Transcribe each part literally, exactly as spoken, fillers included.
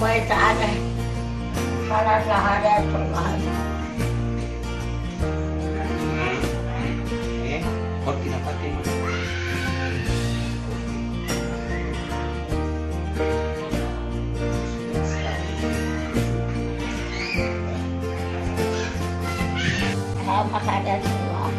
Pai ta ada. Halal la ada tulang. Eh, kau tidak pakai. Ha'u mak ada tulang.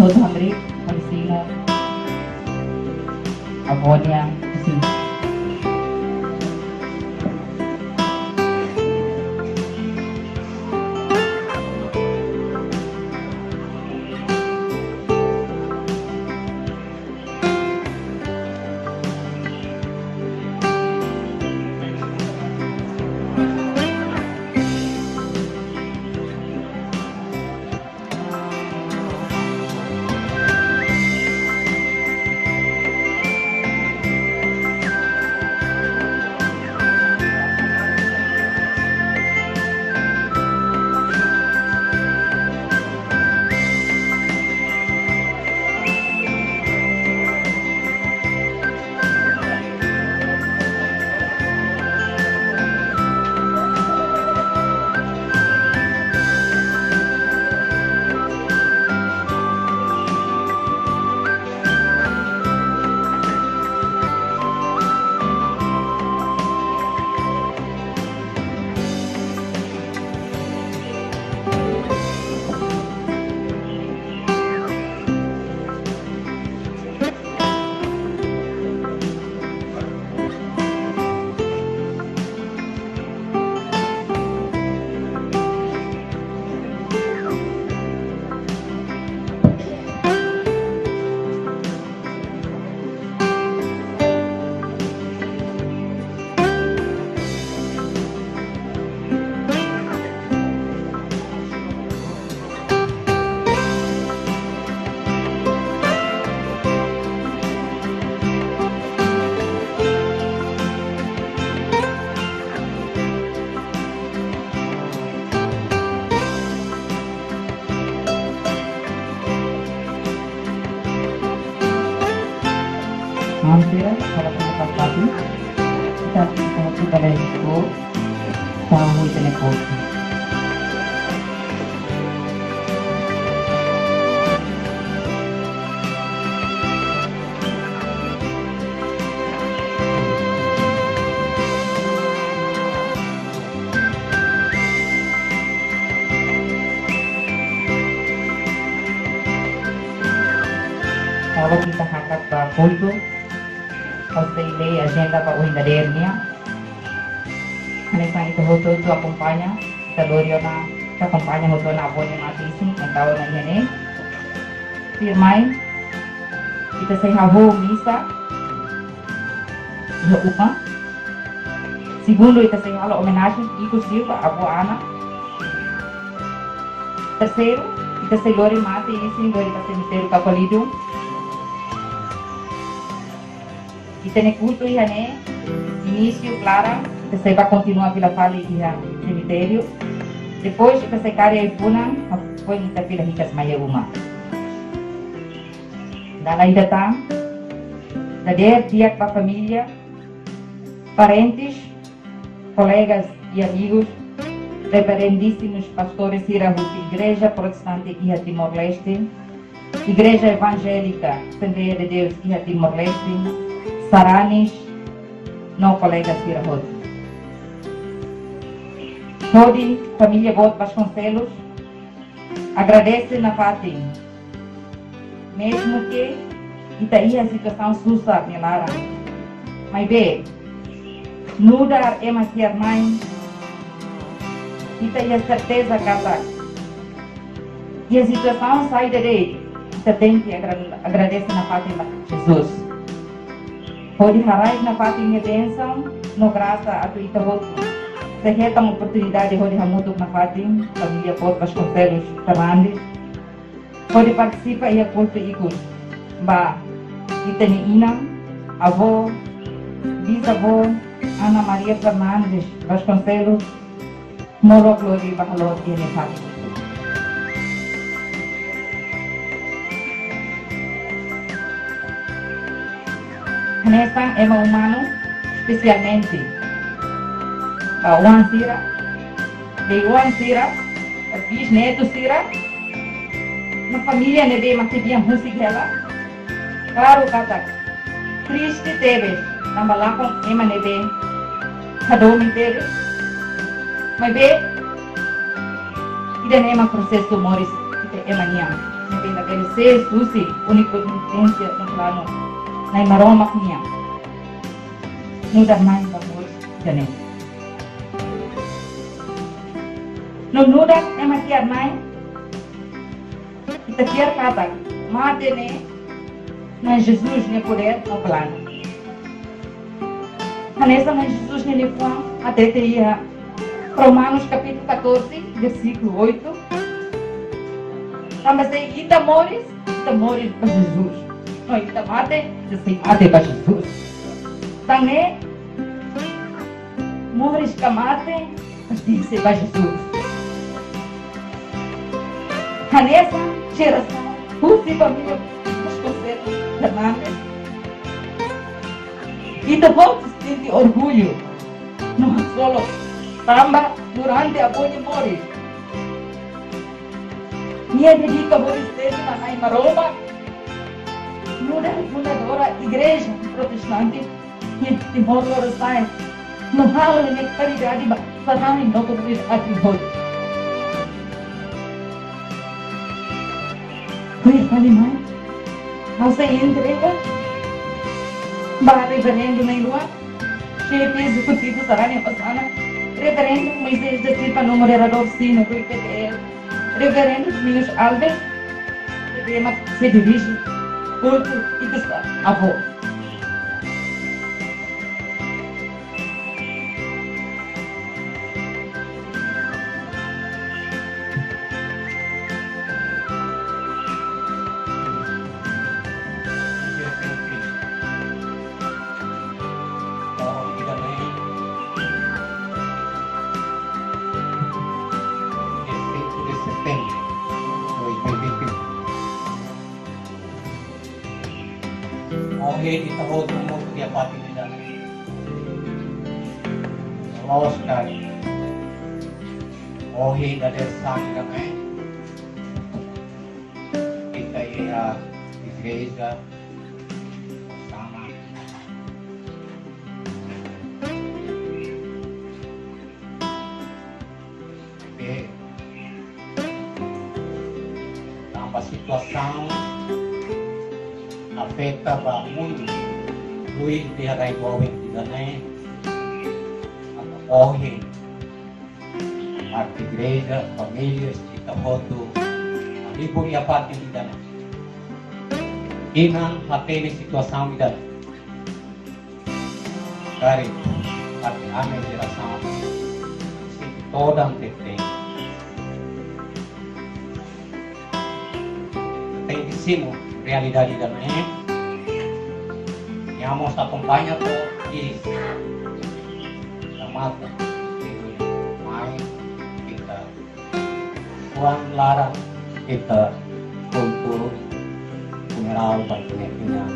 Hotu hamriik, hamriik sira. Avó nian, sin. Maun sira, kalau kita pati, kita, kita sudah dari itu, tahu itu nih kopi. Hotu, ha'u sei lee ajenda ba ohin dadeer nian. Hanesan ita hotu-hotu akompaña, ita lori ona, ita akompaña hotu ona avó nia mate-isin, entaun ona iha ne'e. Primeiru, ita sei hahú misa iha uma. Segundu, ita sei halo omenajen ikus liu ba avó Ana. Terseiru, ita sei lori mate-isin, lori ba semitériu Kapalidu. Ita-nia kultu iha ne'e, inísiu klaran, ita sei bá kontinua fila fali iha semitériu. Depois, ita sei kaer ai-funan, depois ita fila hikas mai iha uma. Dala ida tan, dadeer di'ak ba família, parentes, colegas e amigos, reverendíssimos pastores sira husi Igreja Protestante iha Timor-Leste, Igreja Evangélica Assembleia de Deus iha Timor-Leste, saranis, no colegas sira hotu. Hodi família boot Vasconcelos, agradese nafatin. Mezmu ke ita iha situasaun susar nia laran, maibé nu'udar ema fiar-na'in, ita iha serteza katak iha situasaun saida de'it, ita tenke agra-, agradese nafatin ba Jesus. Hodi haraik nafatin nia bensaun no grasa atu ita hotu sei hetan oportunidade hodi hamutuk nafatin família boot Vasconcelos Fernandes, hodi partisipa iha kultu ikus ba ita-nia inan, avó, bisavó, Ana Maria Fernandes Vasconcelos, molok lori ba halo iha ne'e fali. Hanesan ema umanu, espesialmente ba oan sira, bei-oan sira, bisnetu sira, no família ne'ebé matebian husik hela. Klaru katak triste tebes, tanba lakon ema ne'ebé hadomi tebes. Maibé ida-ne'e mak prosesu moris ita ema nian, ne'ebé labele sees husi úniku intensia no planu Na'i Maromak nian. Nu'udar Na'i ba moris ida-ne'e. No nu'udar ema fiar-na'in, ita fiar katak mate ne'e Na'i Jesus nia podér no planu. Hanesan Na'i Jesus nia liafuan hatete iha Romanos kapítulu catorze, versíkulu oito. Tanba se ita moris, ita moris ba Jesus. No ita mate, ita sei mate ba Jesus. Tan ne'e, moris ka mate, pertense ba Jesus. Hanesan jerasaun husi família Vasconcelos Fernandes, ita hotu sente orgullu no hasolok tanba durante avó nia moris, nia dedika moris dele ba Na'i Maromak, nu'udar fundadora Igreja Protestante iha Timor Lorosa'e, no halo nia karidade ba sarani no komunidade hotu. Tuir fali mai, ha'u sei entrega ba Reverendu Na'i Luan, xefe ezekutivu sarani Osana, Reverendu Moisés da Silva, no moderadór sínodu I P T L, Reverendu Domingos Alves, ne'ebé mak sei dirije kultu ikus ba avó. Ohin ita hotu hamutuk iha fatin ida-ne'e. Loos karik, ohin dadeer-saan ida-ne'e, ita iha igreja Osana. Tanba situasaun, ita Beta ba mundu, lui di harai doben ida-ne'e, atu ohin, parte igreja, família, ita hotu, alivia parte ida-ne'e. Inan hatene situasaun ida-ne'e. Karik, parte ami jerasaun, sente todan tebes. Tenke simu realidade ida-ne'e. Nia mós akompaña to'o iis. Ita mata, ita mai, ita kuan laran, ita kultu funerál ba ita-nia inan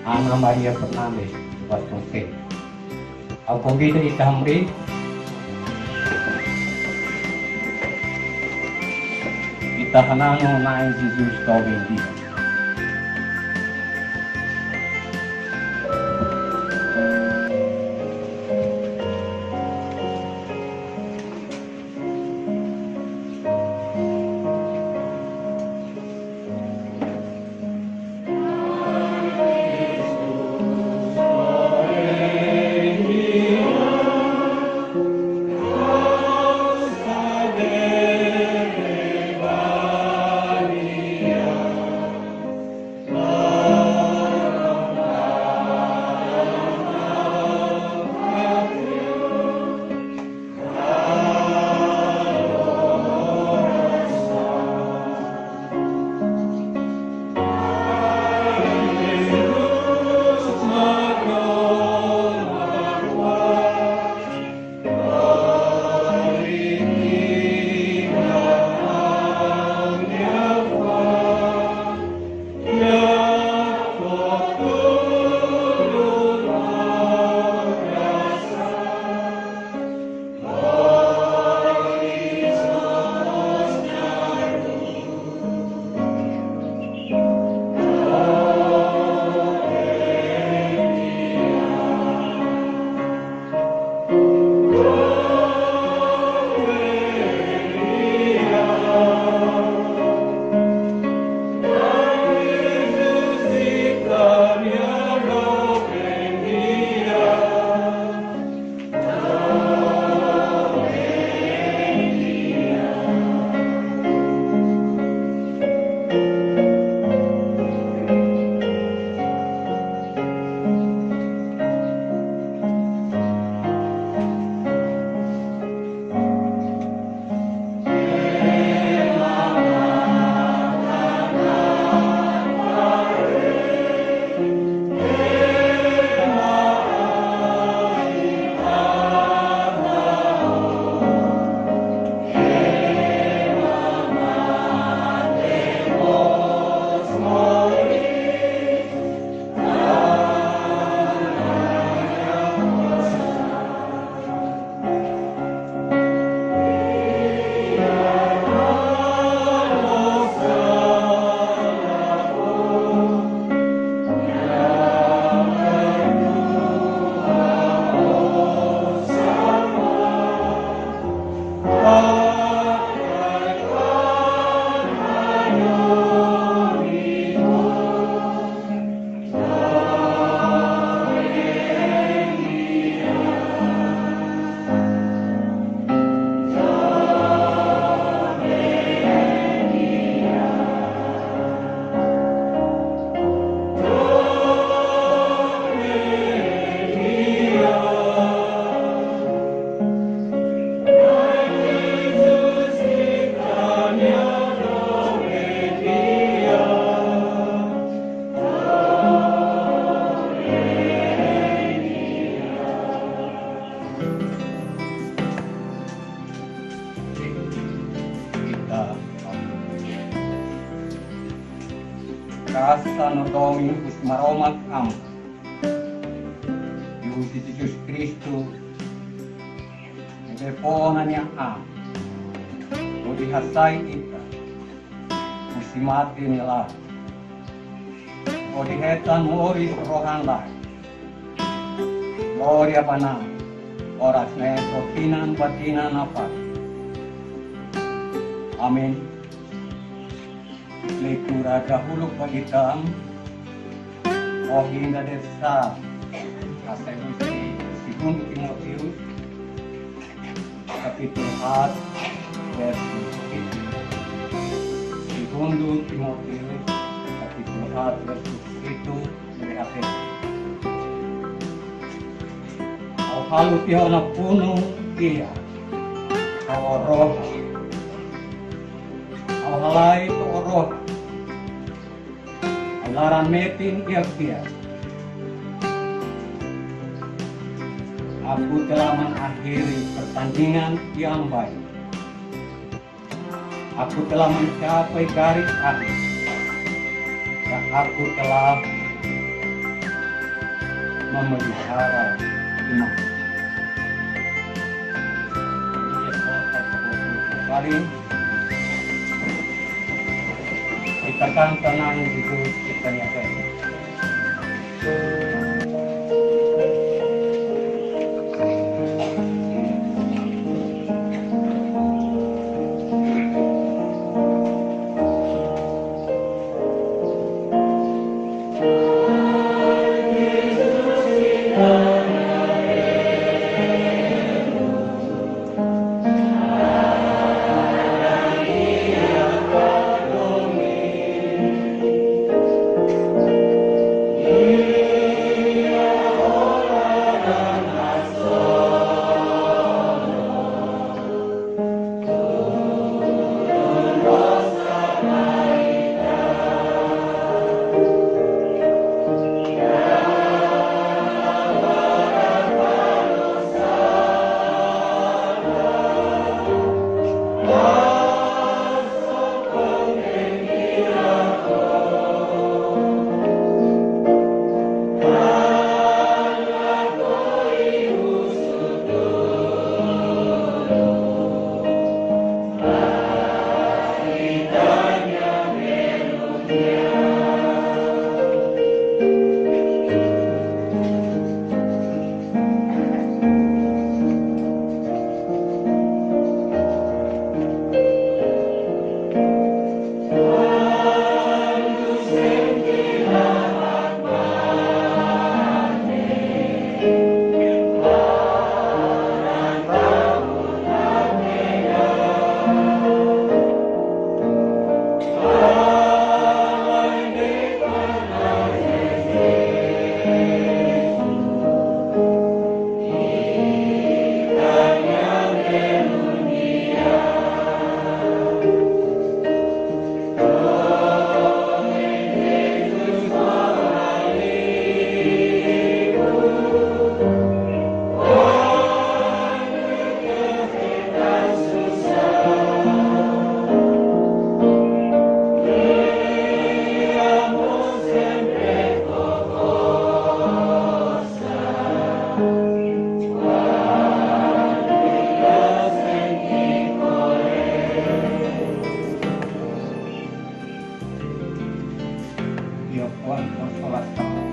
Ana Maria Fernandes Vasconcelos. Ha'u konvida ita hamriik, ita hananu Na'i Jesus to'o bendita. Ita. Grasa no domin husi Maromak Aman, i husi Jesus Kristu, ne'ebé fó ona nia An hodi hasai ita husi mate nia laran, hodi hetan moris rohan-laek. Glória ba Na'i, oras ne'e to'o tinan ba tinan nafatin. Amen. Leitura dahuluk ba ita, Ohin ita sei hasai husi Segundu Timóteo, kapítulu haat, versu hitu. Segundu Timóteo, kapítulu haat, versu hitu, ne'e hatete: Ha'u halo tiha ona punung iha, ha'u roha. Ha'u halai to'o roha. Ha'u laran metin iha kias. Aku telah mengakhiri pertandingan yang baik. Aku telah mencapai garis akhir. Dan aku telah memelihara iman. Kali kita akan tenang di Yesus kita nyatakan. Dia kuat konsolasaun.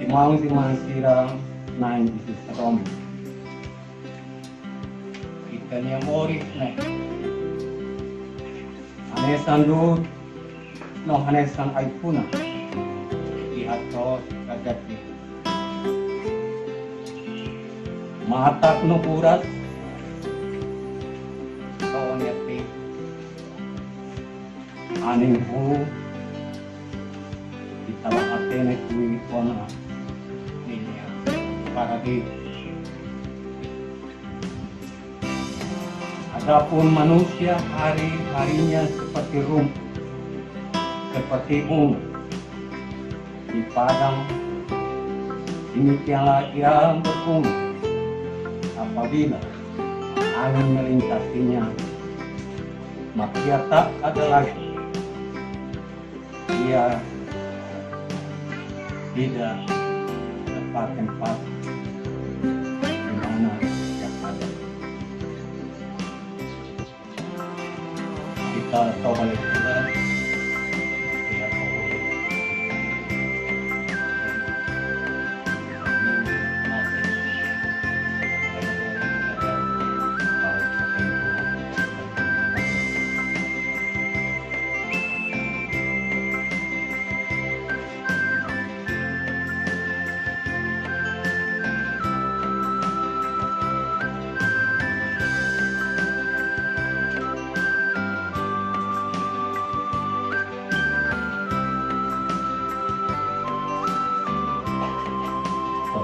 Irmaun-irmán sira, Na'i Jesus Kristu. Ita-nia moris ne'e hanesan du'ut no hanesan ai-funan iha to'os katak ita. Matak no buras to'o nia tempu. Anin huu, ita la hatene tuir ona ninia paradeira. Adapun manusia hari-harinya seperti rumput, seperti bunga di padang, demikianlah ia berbunga. Apabila angin melintasinya, maka ia tak ada lagi. Ia tidak tepat tempat di mana ia ada. Kita coba lihat.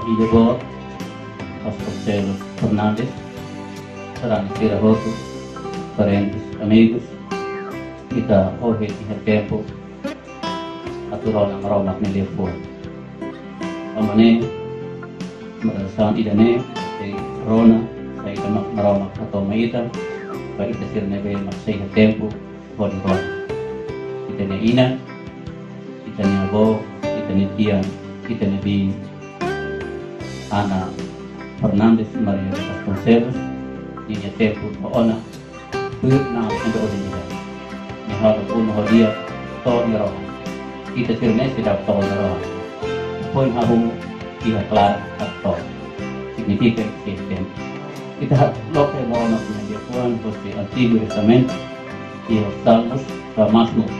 Ida boot, Vasconcelos Fernandes, sarani sira hotu, parentes, amigos, ita ohin iha tempu atu rona Maromak nia liafuan. Tanba ne'e, marasa ida-ne'e, sei rona saida mak Maromak hato'o mai ita, ba ita sira ne'ebé mak sei iha tempu hodi rona. Ita-nia inan, ita-nia avó, ita-nia tian, ita-nia biin, Ana Fernandes Maria de Vasconcelos, ninia tempu to'o ona, tuir na'an ida ohin ida. Nia halo unu ho di'ak to'o nia rohan. Ita sira ne'e seidauk to'o nia rohan. Foin hahú iha klaran atu to'o. Signifika ita sei iha tempu. Ita loke Maromak nia liafuan husi Antigu Testamentu, iha Salmos ka Mazmur,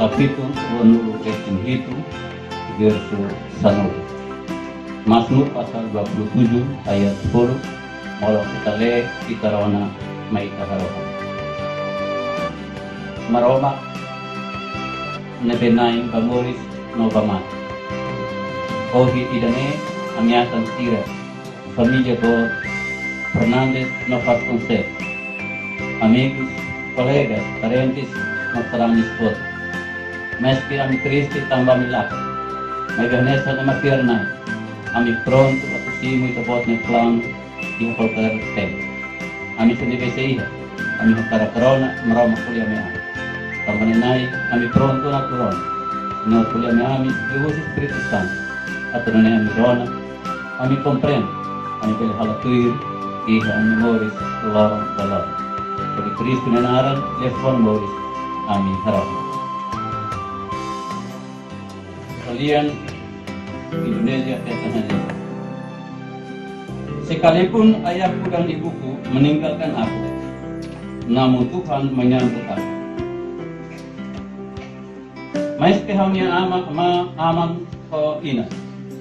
kapítulu ruanulu-resin-hitu, versu sanulu. Mazmur pasal dua puluh tujuh ayat sepuluh, molok ita lee, ita rona, mai ita harohan. Maromak ne'ebé Na'in ba moris no ba mate. Ohin ida-ne'e ami-atan sira, família boot Fernandes no Vasconcelos, amigos, kolegas, parentes no sarani hotu. Maske ami triste tanba ami lakon, maibé hanesan ema fiar-na'in, ami prontu atu simu Ita-Boot nia planu iha kualkér tempu. Ami sira ne'ebé sei iha, ami hakarak rona Maromak ko'alia mai ami. Tanba ne'e Nai, ami prontu atu rona. Señór ko'alia mai ami liuhusi Espíritu Santu. Atu nune'e ami rona, ami komprende, ami bele halo tuir iha ami moris loron ba loron. Hodi Kristu nia naran, liafuan moris, ami harohan. Kalian Indonesia kata hanya. Sekalipun ayahku dan ibuku meninggalkan aku, namun Tuhan menyambut aku. Maske ha'u-nia ama, ma, aman ho inan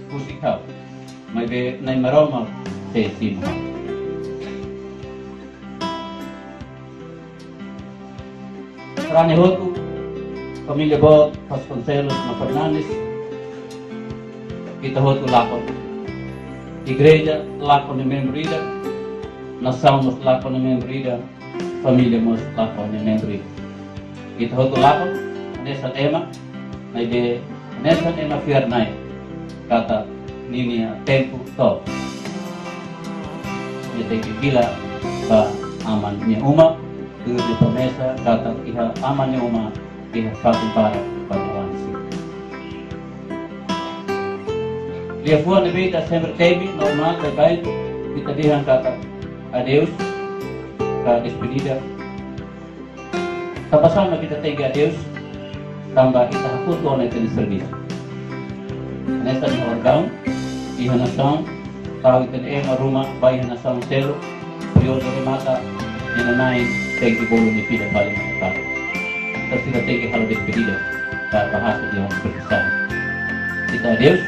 husik ha'u, maibé Nai Maromak sei simu ha'u. Sarani hotu, família boot Vasconcelos no Fernandes, ita hotu lakon. Igreja lakon nia membru ida, nasaun mós lakon nia membru ida, família mós lakon nia membru ida. Ita hotu lakon, hanesan ema, maibé hanesan ema fiar-na'in, katak ninia tempu to'o. Nia tenke fila ba aman nia uma, tuir nia promesa katak iha aman nia uma, iha fatin barak ba nia oan sira. Liafuan ne'ebé ita sempre temi, normál, baibain, ita dehan katak adeus, ka despedida. Tanba sá mak ita tenke adeus, tanba ita hakotu ona ita-nia servisu. Hanesan iha órgaun, iha nasaun, tau ita-nia ema ruma ba iha nasaun seluk, períodu remata, nia nanain tenke bolu nia fila fali mai fali. Entaun ita tenke halo despedida, ba bahasa nia seperti sá. Ita adeus,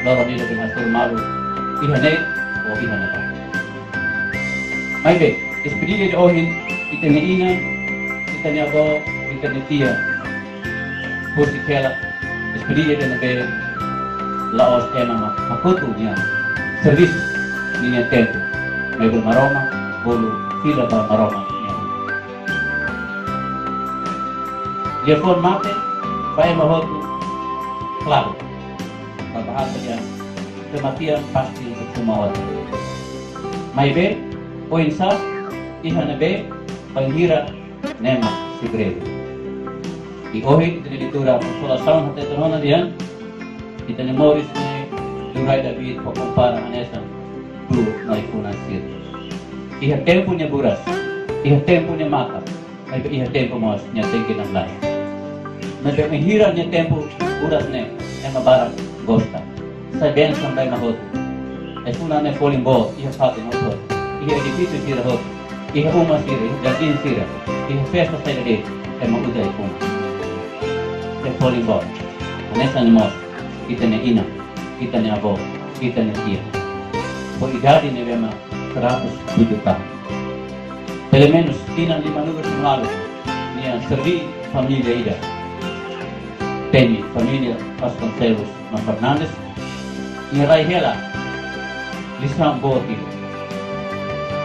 loron ida bele hasoru malu, iha ne'e, ou iha ne'ebá. Maibé, despedida ida ohin, ita-nia inan, ita-nia avó, ita-nia tia, husik hela, despedida ida ne'ebé la'ós ema mak hakotu nia servisu, ninia tempu, maibé Maromak bolu fila ba Maromak nian. Liafuan mate, ba ema hotu, klaru, ba bahasa nia, kematian pasti untuk semua orang. Maibé, oinsá, iha ne'ebé, bainhira, ne'e mak segredu. I ohin ita-nia leitura Konsolasaun hateten ona dehan, ita-nia moris ne'e, liurai David fó kompara hanesan du'ut no ai-funan sira. Iha tempu nia buras, iha tempu nia maka'as, maibé iha tempu mós nia tenke namlayan. Maibé bainhira nia tempu buras ne'e, ema barak gosta. Sai bensaun ba ema hotu. Ai-funan ne'e folin boot iha fatin hotu-hotu. Iha edifísiu sira hotu. Iha uma sira, iha jardín sira. Iha festa saida de'it, ema uza ai-funan. Ne'e folin boot. Hanesan ne'e mós, ita-nia inan, ita-nia avó, ita-nia tia. Ho idade ne'ebé mak seratus tujuh tahun. Pelumenus, tinan lima-nulu resin ualu, nia serví família ida. Temi família Vasconcelos no Fernandes, Nia rai hela lisaun boot ida.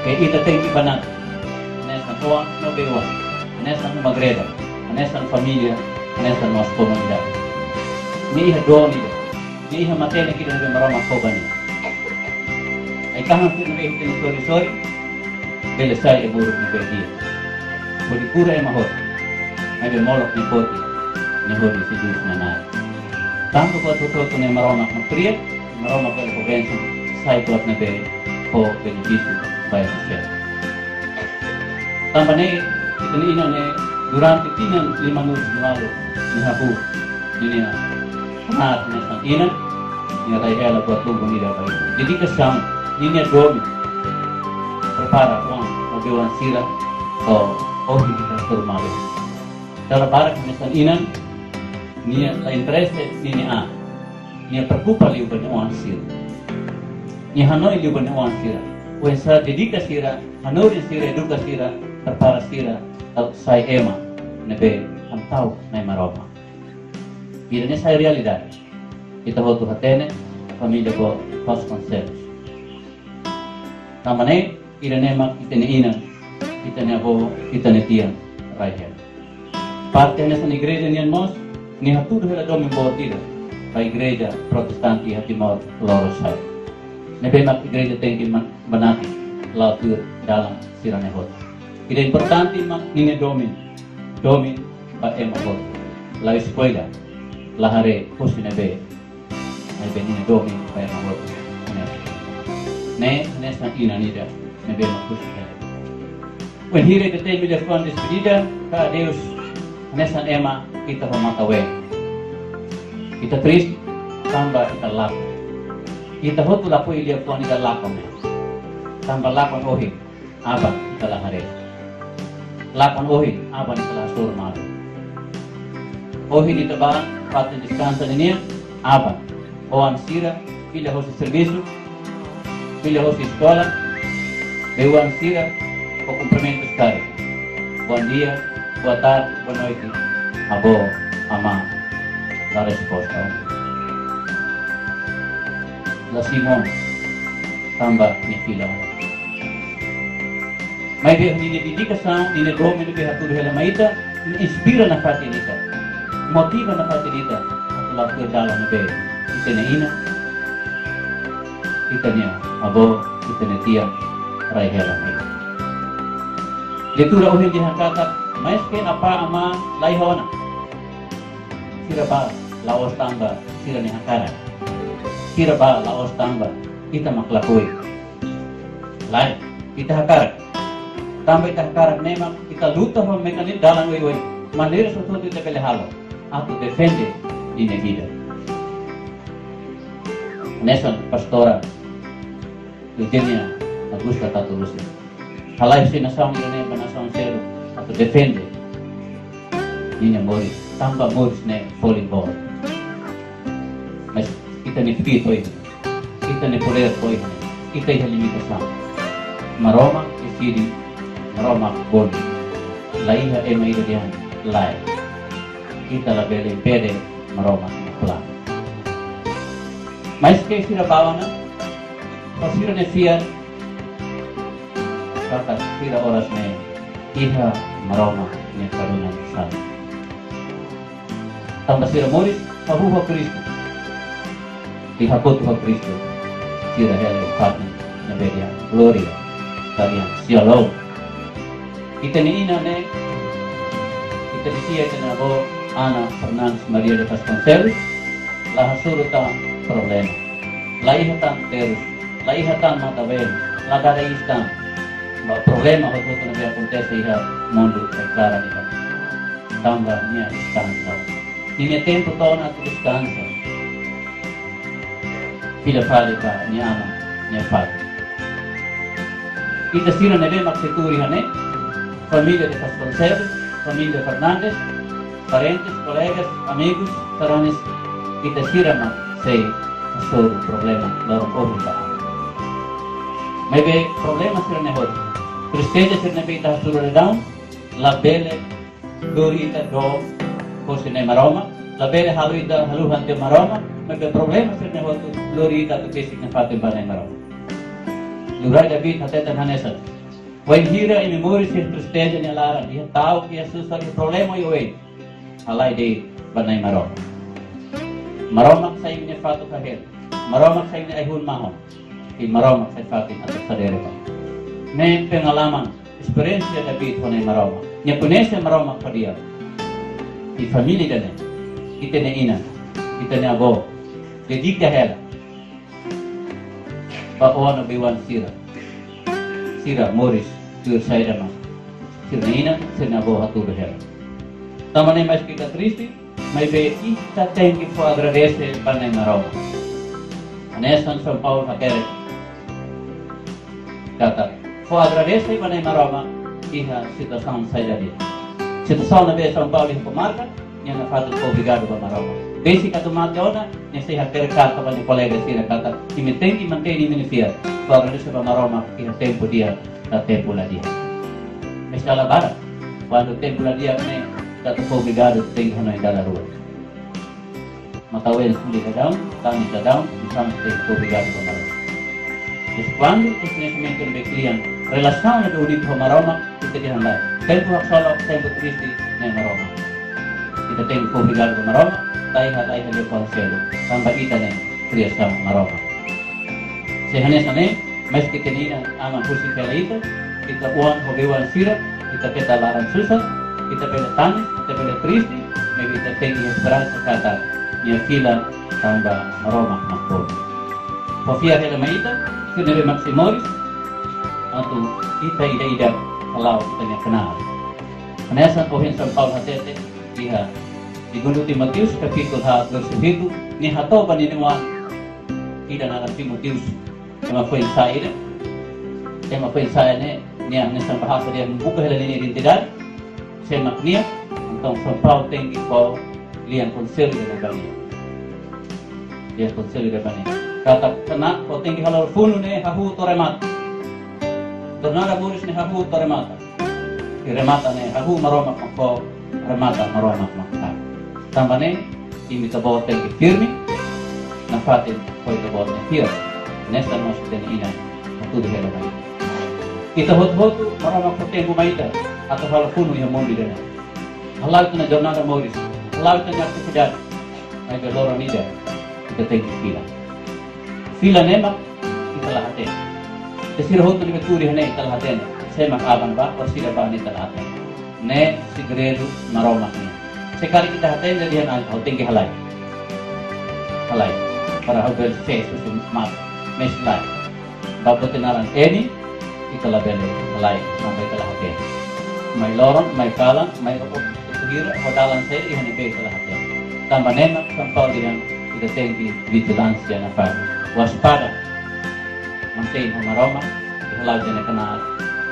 Ke ita tenke banati. Hanesan oan no bei-oan. Hanesan uma-igreja. Hanesan família. Hanesan mós komunidade. Nia iha dom ida. Nia iha matenek ida ne'ebé Maromak fó ba nia. Ai-tahan sira ne'ebé ita-nia sorin-sorin. Bele sai ai-moruk ne'ebé di'ak. Hodi kura ema hotu. Maibé molok nia foti. Nia hodi seduz nia naran. Tanba buat hotu-hotu ne'e Maromak mak kria, Maromak bele fó bensaun, sai buat ne'ebé fó benefísiu ba ema seluk. Tanba ne'e, ita-nia inan ne'e durante tinan limanulu-resin-ualu, nia hahú ninia knaar hanesan inan, nia rai hela buat lubun ida ba ita. Dedikasaun, ninia domin, prepara oan, no bei-oan sira, to'o ohin ita hasoru malu. Dala barak hanesan inan, nia la interese ninia an. Nia preokupa liu ba nia oan sira. Nia hanoin liu ba nia oan sira. Oinsá dedika sira, hanorin sira, eduka sira, prepara sira, atu sai ema ne'ebé hamta'uk Nai Maromak. Ida-ne'e sai realidade. Ita hotu hatene, família boot Vasconcelos. Tanba ne'e, ida-ne'e mak ita-nia inan, ita-nia avó, ita-nia tian rai hela. Parte hanesan igreja nian mós, nia hatudu hela domin boot ida ba igreja protestante iha Timor Lorosa'e. Ne'ebé mak igreja tenke ma-, banati, la'o tuir dalan sira-ne'e hotu. Ida importante mak ninia domin, domin ba ema hotu. La eskolla, la haree husi ne'ebé, maibé ninia domin ba ema hotu. Ne'e, ne'e hanesan inan ida ne'ebé mak husi hela. Wainhira ita temi liafuan despedida, ka adeus, hanesan ema ita ho matan-ween. Ita triste, tanba ita lakon. Ita hotu lakohi liafuan ida lakon ne'e. Tanba lakon ohin, aban ita la haree. Lakon ohin, aban ita la hasoru malu. Ohin ita ba fatin deskansa ninian, aban. Oan sira, fila hosi servisu, fila hosi eskola, bei-oan sira, ho kumprimentus karik. Bom dia, boa tarde, boa noite. Avó, amá, la resposta. La simu ona, tanba nia fila ona. Maibé ninia dedikasaun, ninia domin ne'ebé hatudu hela mai ita, nia inspira nafatin ita. Motiva nafatin ita. Atu la'o tuir dalan ne'ebé ita-nia inan, ita-nia avó, ita-nia tian rai hela mai ita. Leitura ohin dehan katak, maske apá amá la iha ona, sira bá la'ós tanba sira-nia hakarak. Sira bá la'ós tanba ita mak lakohi. Lae, ita hakarak. Tanba ita hakarak ne'e mak ita luta ho mekanizmu dalan oioin. Maneira hotu-hotu ita bele halo atu defende ninia vida. Hanesan pastora Eugenia Augusta Tatu Lucia. Halai husi nasaun ida-ne'e ba nasaun seluk atu defende ninia moris, tanba moris ne'e folin boot. Mas ita-nia fiar foin, ita-nia podér foin, ita iha limitasaun. Maromak deside, Maromak bolu. La iha ema ida dehan lae. Ita labele impede Maromak nia planu. Maske sira bá ona, ho sira-nia fiar, katak sira oras ne'e iha Maromak nia karuna sala. Tanba sira moris, hahú ho Kristu. I hakotu ho Kristu, sira hela iha fatin ne'ebé dehan glória, ka dehan shalom. Ita-nia inan ne'e, ita-nia tia, ita-nia avó, Ana Fernandes Maria de Vasconcelos, la hasoru tan problema. La iha tan terus, la iha tan matan-ween, la dada iis tan. Ba problema hotu-hotu ne'ebé akontese iha mundu iha klaran ne'e. Tanba nia deskansa. Ninia tempu to'o ona atu deskansa. Fila fali ba nia aman, nia fatin. Ita sira ne'ebé mak sei tuur iha ne'e, família de Vasconcelos, família Fernandes, parentes, kolegas, amigos, sarani, ita sira mak sei hasoru problema loron ohin ba. Maibé problema sira-ne'e hotu, tristeza sira ne'ebé ita hasoru daudaun, labele lori ita dook husi Nai Maromak, Labele halo ita haluha tiha Maromak, maibé problema sira-ne'e hotu lori ita atu besik nafatin ba Nai Maromak. Liurai David hateten hanesan: Wainhira imi moris iha tristeza nia laran, iha ta'uk, iha susar, iha problema oioin, halai de'it ba Nai Maromak. Maromak sai imi-nia fatuk hahel. Maromak sai imi-nia ai-hun mahon. I Maromak sai fatin atu sadere ba. Ne'e pengalaman, esperiénsia David ho Nai Maromak. Nia koñese Maromak fadi'ak. I família ida-ne'e, ita-nia inan, ita-nia avó, dedika hela ba oan no bei-oan sira. Sira moris tuir saida mak sira-nia inan, sira-nia avó hatudu hela. Tanba ne'e maski ita triste, maibé ita tenke fó agradese ba Nai Maromak. Hanesan São Paulo hateten katak fó agradese ba Nai Maromak iha situasaun saida de'it. Situasaun ne'ebé São Paulo iha komarka, nia nafatin fó obrigadu ba Maromak. Besik atu mate ona, nia sei hakerek karta ba nia kolega sira katak imi tenke mantein imi-nia fiar, fó agradese ba Maromak iha tempu di'ak ka tempu la di'ak. Maibé dala barak, kuandu tempu la di'ak ne'e, atu fó obrigadu tenke hanoin dala rua. Matan-oan suli daudaun, tangis daudaun, i tanba tenke fó obrigadu ba Maromak. Maibé kuandu ita-nia sentimentu ne'ebé kle'an, relasaun ne'ebé unidu ho Maromak, ita dehan lae. Tempu haksolok, tempu triste, Nai Maromak. Ita tenke fó obrigadu ba Maromak, laiha, laiha liafuan seluk. Tanba ita ne'e kriasaun Maromak. Se hanesan ne'e, maski ita-nia inan-aman husik hela ita, ita oan ho bei-oan sira, ita keta laran susar, ita bele tangis, ita bele triste, maibé ita tenke iha esperansa katak nia fila tanba Maromak mak bolu. Fó fiar hela mai ita, sira ne'ebé mak sei moris, atu ita ida-idak hala'o ita-nia knaar. Hanesan ohin São Paulo hatete iha Segundu Timóteo kapítulu haat, versu hitu, nia hato'o ba ninia oan ida naran Timóteo. Ema foin-sa'e ida. Ema foin-sa'e ne'e, nia hanesan bahasa dehan buka hela ninia identidade. Sé mak nia, entaun São Paulo tenke fó lian konsellu ida ba nia. Lian konsellu ida ba nia. Katak knaar, ó tenke hala'o funu ne'e hahú to'o remata. Jornada moris ne'e hahú to'o remata. I remata ne'e hahú Maromak mak fó, remata Maromak mak fó. Tanba ne'e, imi ita-boot tenke firme, nafatin ho ita-boot nia fiar. Hanesan mós ita-nia inan hatudu hela mai. Ita hotu-hotu, Maromak fó tempu mai ita atu hala'o funu iha mundu ida-ne'e. Hala'o ita-nia jornada moris, hala'o ita-nia atividade, maibé loron ida ita tenke fila. Fila ne'e mak ita la hatene. Ita sira hotu ne'ebé tuur iha ne'e ita la hatene. Sé mak aban bá, orsida bá ne'e ita la hatene. Ne'e segredu Maromak nian. Se karik ita hatene, dehan ha'u tenke halai. Halai. Para ha'u bele ses husi mate. Maibé lae. Ba buat ida naran N, ita labele halai, tanba ita la hatene. Mai loron, mai kalan, mai rokok, ita hira, ho dalan saida iha ne'ebé ita la hatene. Tanba ne'e mak São Paulo dehan, ita tenke vigilánsia nafatin. Waspada. Mantein ho Maromak, hala'o ita-nia knaar,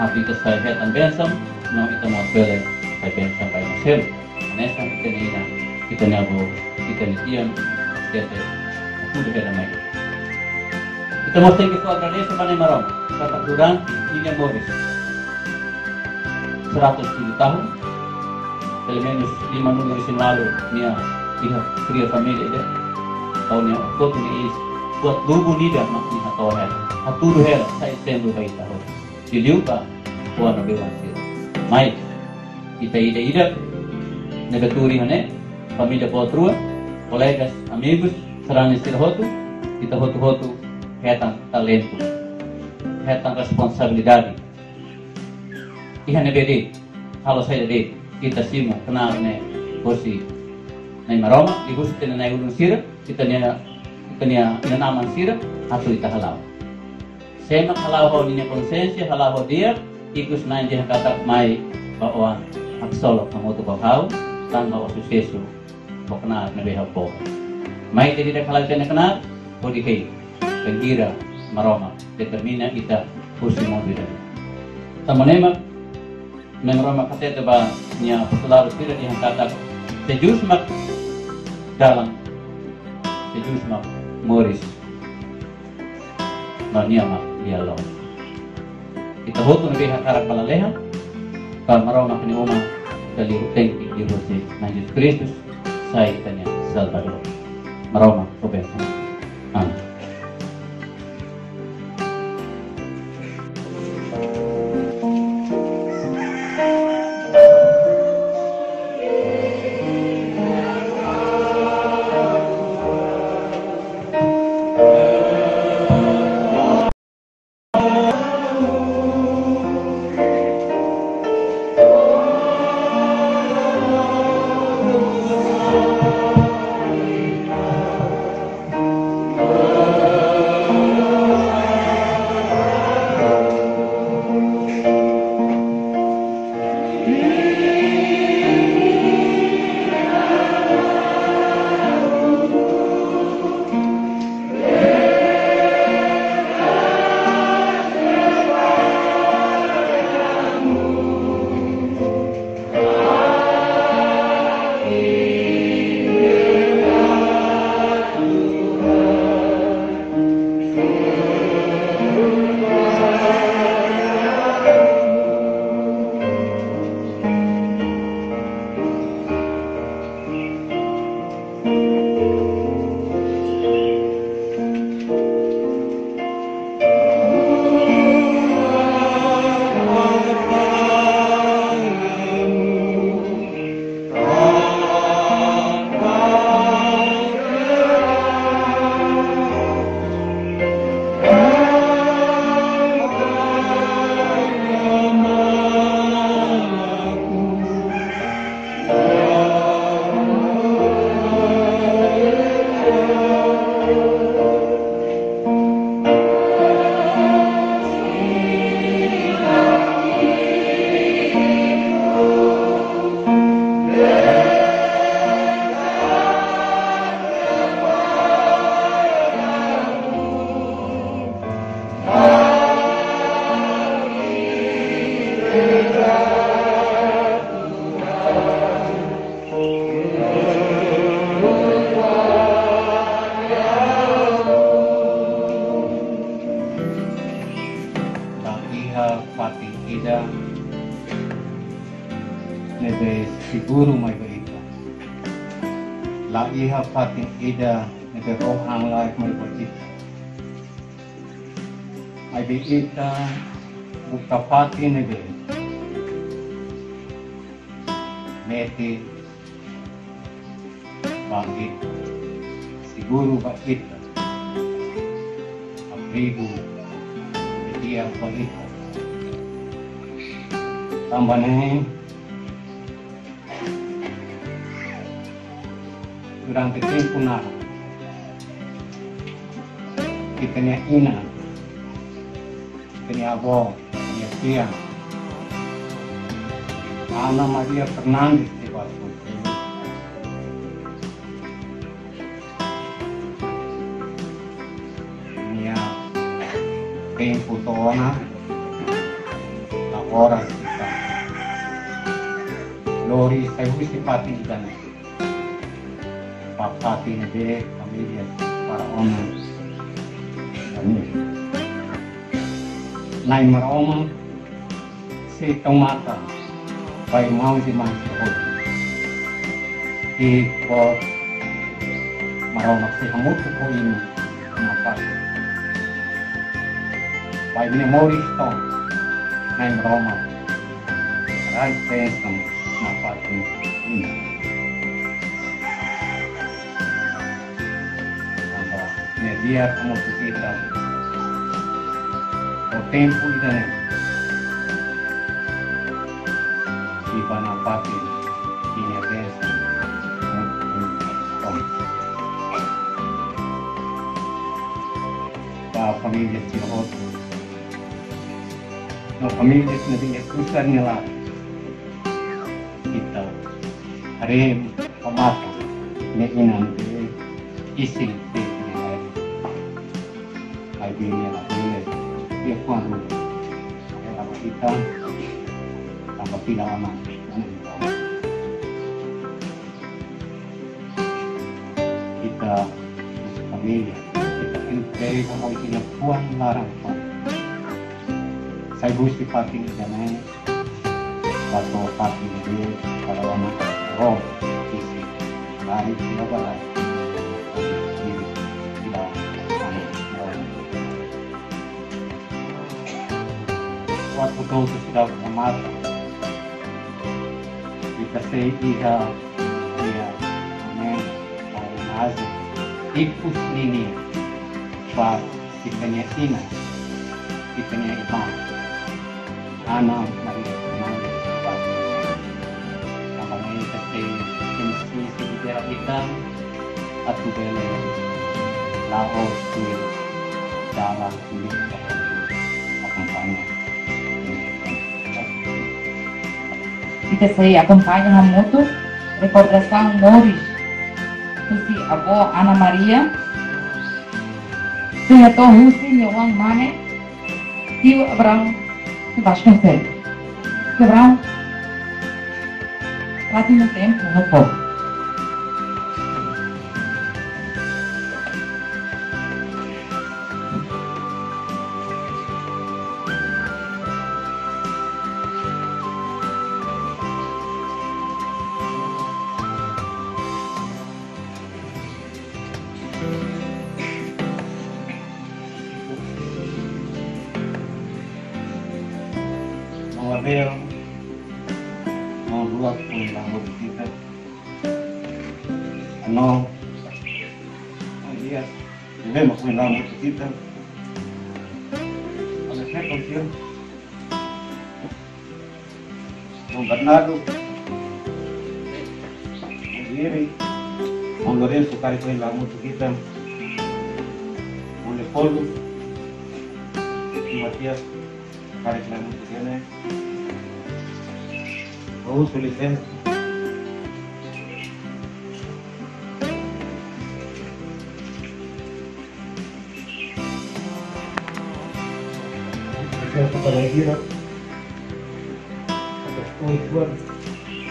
atu ita sai hetan bensaun, no ita mós bele sai bensaun ba ema seluk. Hanesan ita-nia inan, ita-nia avó, ita-nia tian, ita-nia, hatudu hela mai. Ita mós tenke fó agradese ba Nai Maromak, katak durante ninia moris seratus tujuh tahun, pelumenus lima-nulu resin ualu nia iha kria família ida. Tau nia kotu nia iis, buat lubun ida mak nia hato'o hela. Hatudu hela, sai ezemplu ba ita hotu. Liuliu ba oan no bei-oan sira. Mai, ita ida-idak ne'ebé tuur iha ne'e, família boot rua, kolegas, amigus, sarani sira hotu, ita hotu-hotu hetan talentu, hetan responsabilidade. Iha ne'ebé de'it, halo saida de'it, ita simu knaar ne'e hosi Nai Maromak, liuhusi ita-nia na'i-ulun sira, ita-nia, ita-nia inan-aman sira, atu ita hala'o. Sé mak hala'o ho ninia konsiénsia, hala'o ho di'ak, ikus na'in dehan katak mai ba oan haksolok hamutuk ho ha'u, tanba ó susesu ba knaar ne'ebé ha'u fó. Mai ita ida-idak hala'o ita-nia knaar, hodi hein, bainhira Maromak determina ita husi mundu ida-ne'e. Tanba ne'e mak, Nai Maromak hatete ba nia apostolu sira dehan katak, sé jus mak dalan, sé jus mak moris, no nia mak lia-loos. Ita hotu ne'ebé hakarak ba lalehan, ba Maromak nia uma, ita liu tenke liuhusi Nai Jesus Kristus sai ita-nia Salvador. Maromak fó bensaun. Amen. La iha fatin ida ne'ebé seguru mai ba ita. La iha fatin ida ne'ebé rohan-laek mai ba ita. Maibé ita buka fatin ne'ebé metin ba ita, seguru ba ita, abrigu di'ak ba ita. Tanba ne'e, durante tempu naruk, ita-nia inan, ita-nia avó, ita-nia tia, Ana Maria Fernandes de Barros, nia tempu to'o ona, la oras ita lori sai husi fatin ida-ne'e ba fatin ne'ebé família para ona. Amen. Na'i Maromak sei tau matan ba irmaun no irmán sira hotu. I Maromak sei hamutuk ho imi iha fatin. Ba imi-nia moris tomak, Na'i Maromak rai bensaun iha fatin ida-ne'e. Tanba Nia di'ak hamutuk ita ho tempu ida-ne'e. Iha fatin ida-ne'e, ba família sira hotu no família sira ne'ebé susar nia laran, ita haree ba matan nia inan ne'ebé isin de'it nia laran. Ai bini ela bini, nia kuandu ela ba ita tanba fila ona. Ita família, ita entrega ho ita-nia fuan laran fali. Sai husi fatin ida-ne'e, ba to'o fatin ida, para ona roh isin ba Kuat putou tu sidau na mata. Ita sei iha, iha, amen, homenajen ikus ninian ba ita-nia inan, ita-nia irmaun Ana Maria Fernandes Bastos. Tanba ne'e ita sei, sei, sei lidera ita atu bele la'o tuir dalan polítika akompaña. Ita sei akompaña hamutuk rekordasaun moris husi avó Ana Maria, sei hato'o husi nia oan mane, tiu Abraão Vasconcelos. Tiu Abraão, fatin tempu ho fó. Maun Abel, maun Ruak, foin la hamutuk ita. Ano, maun Elias, ne'ebé mak foin la hamutuk ita. Oleh saya konsil. Maun Bernardo, maun Iri, maun Lorenzo, karik foin la hamutuk ita. Maun Leopoldo, maun Matias, karik la hamutuk ita ne'e. Maun Uso, lisensa. Lisensa para ir. Oi, Juan.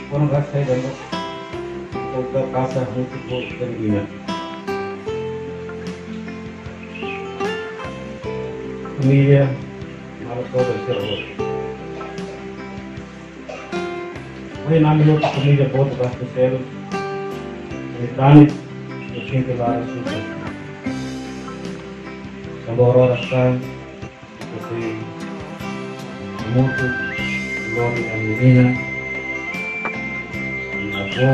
Foram rasai dan kota kasa mutu ko tergina. Família, malu kau berserah. Ohin ami hotu família boot Vasconcelos, ami tane, no sente la resulta. Tanba oras kan, ita sei hamutuk lori ami-nia inan, ami-nia avó,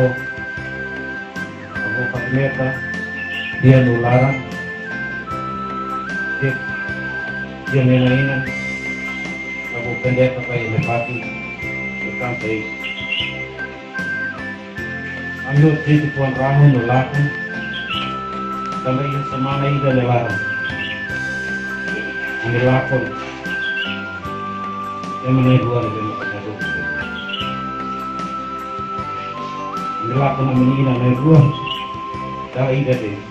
avó Fatimeta, dia no laran, dia, dia nena inan, avó Pendeta pai Elefati, bukan pai. Ami hotu sente fuan rahun no lakon, tanba iha semana ida nia laran. Ami lakon. Ema na'in-rua ne'ebé mak atu. Ami lakon ami-nia inan na'in-rua. Dala ida de'it.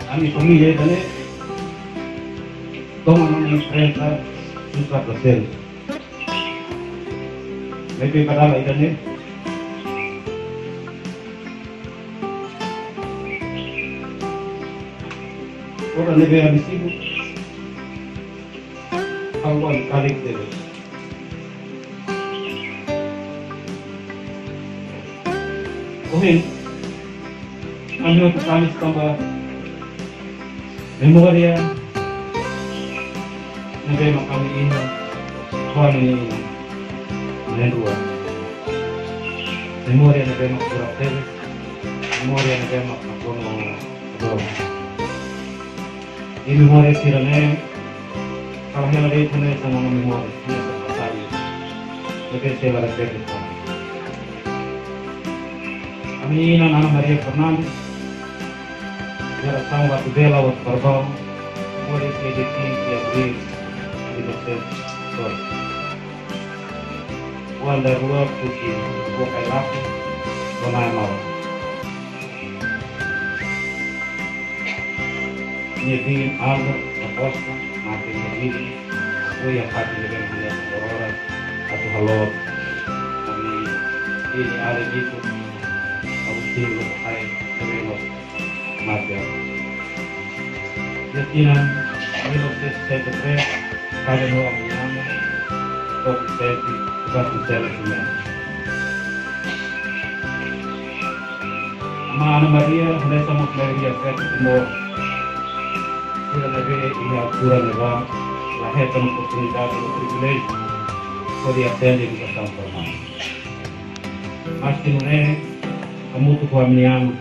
Ami família ida-ne'e toman ami enfrenta susar ba seluk. Maibé ba dala ida-ne'e, oras ne'ebé ami sibuk, ha'u-nia karik tebes. Ohin, ami hotu tanis tanba memória ne'ebé mak ami iha, ho ami-nia inan na'in-rua. Memória ne'ebé mak furak tebes, memória ne'ebé mak nakonu dor. I memória sira-ne'e, kala hela de'it hanesan ona memória, hanesan pasadu. Ne'ebé sei la repete tan. Ami-nia inan Ana Maria Fernandes, jerasaun Batu Bela, Batu Parbau, moris iha dia quinze de abril de mil novecentos e dois. Oan daruak husi Bokai Laku, Bonai Mau. Nia biin Albert da Costa, mate iha Dili, apoia fatin ne'ebé mak hanesan oras atu halot. Ami biin Ale Dito, Agostinho Lopahai, ne'ebé mós mate. Dia tinan, mil novecentos e sessenta e três, kaben ho ami-nia aman, Toki Seti, Vasconcelos Ximeno. Mana Maria, hanesan mós maioria feto Timor sira ne'ebé iha altura ne'ebá, la hetan oportunidade no priviléjiu hodi atende edukasaun formál. Maski nune'e, hamutuk ho ami-nia aman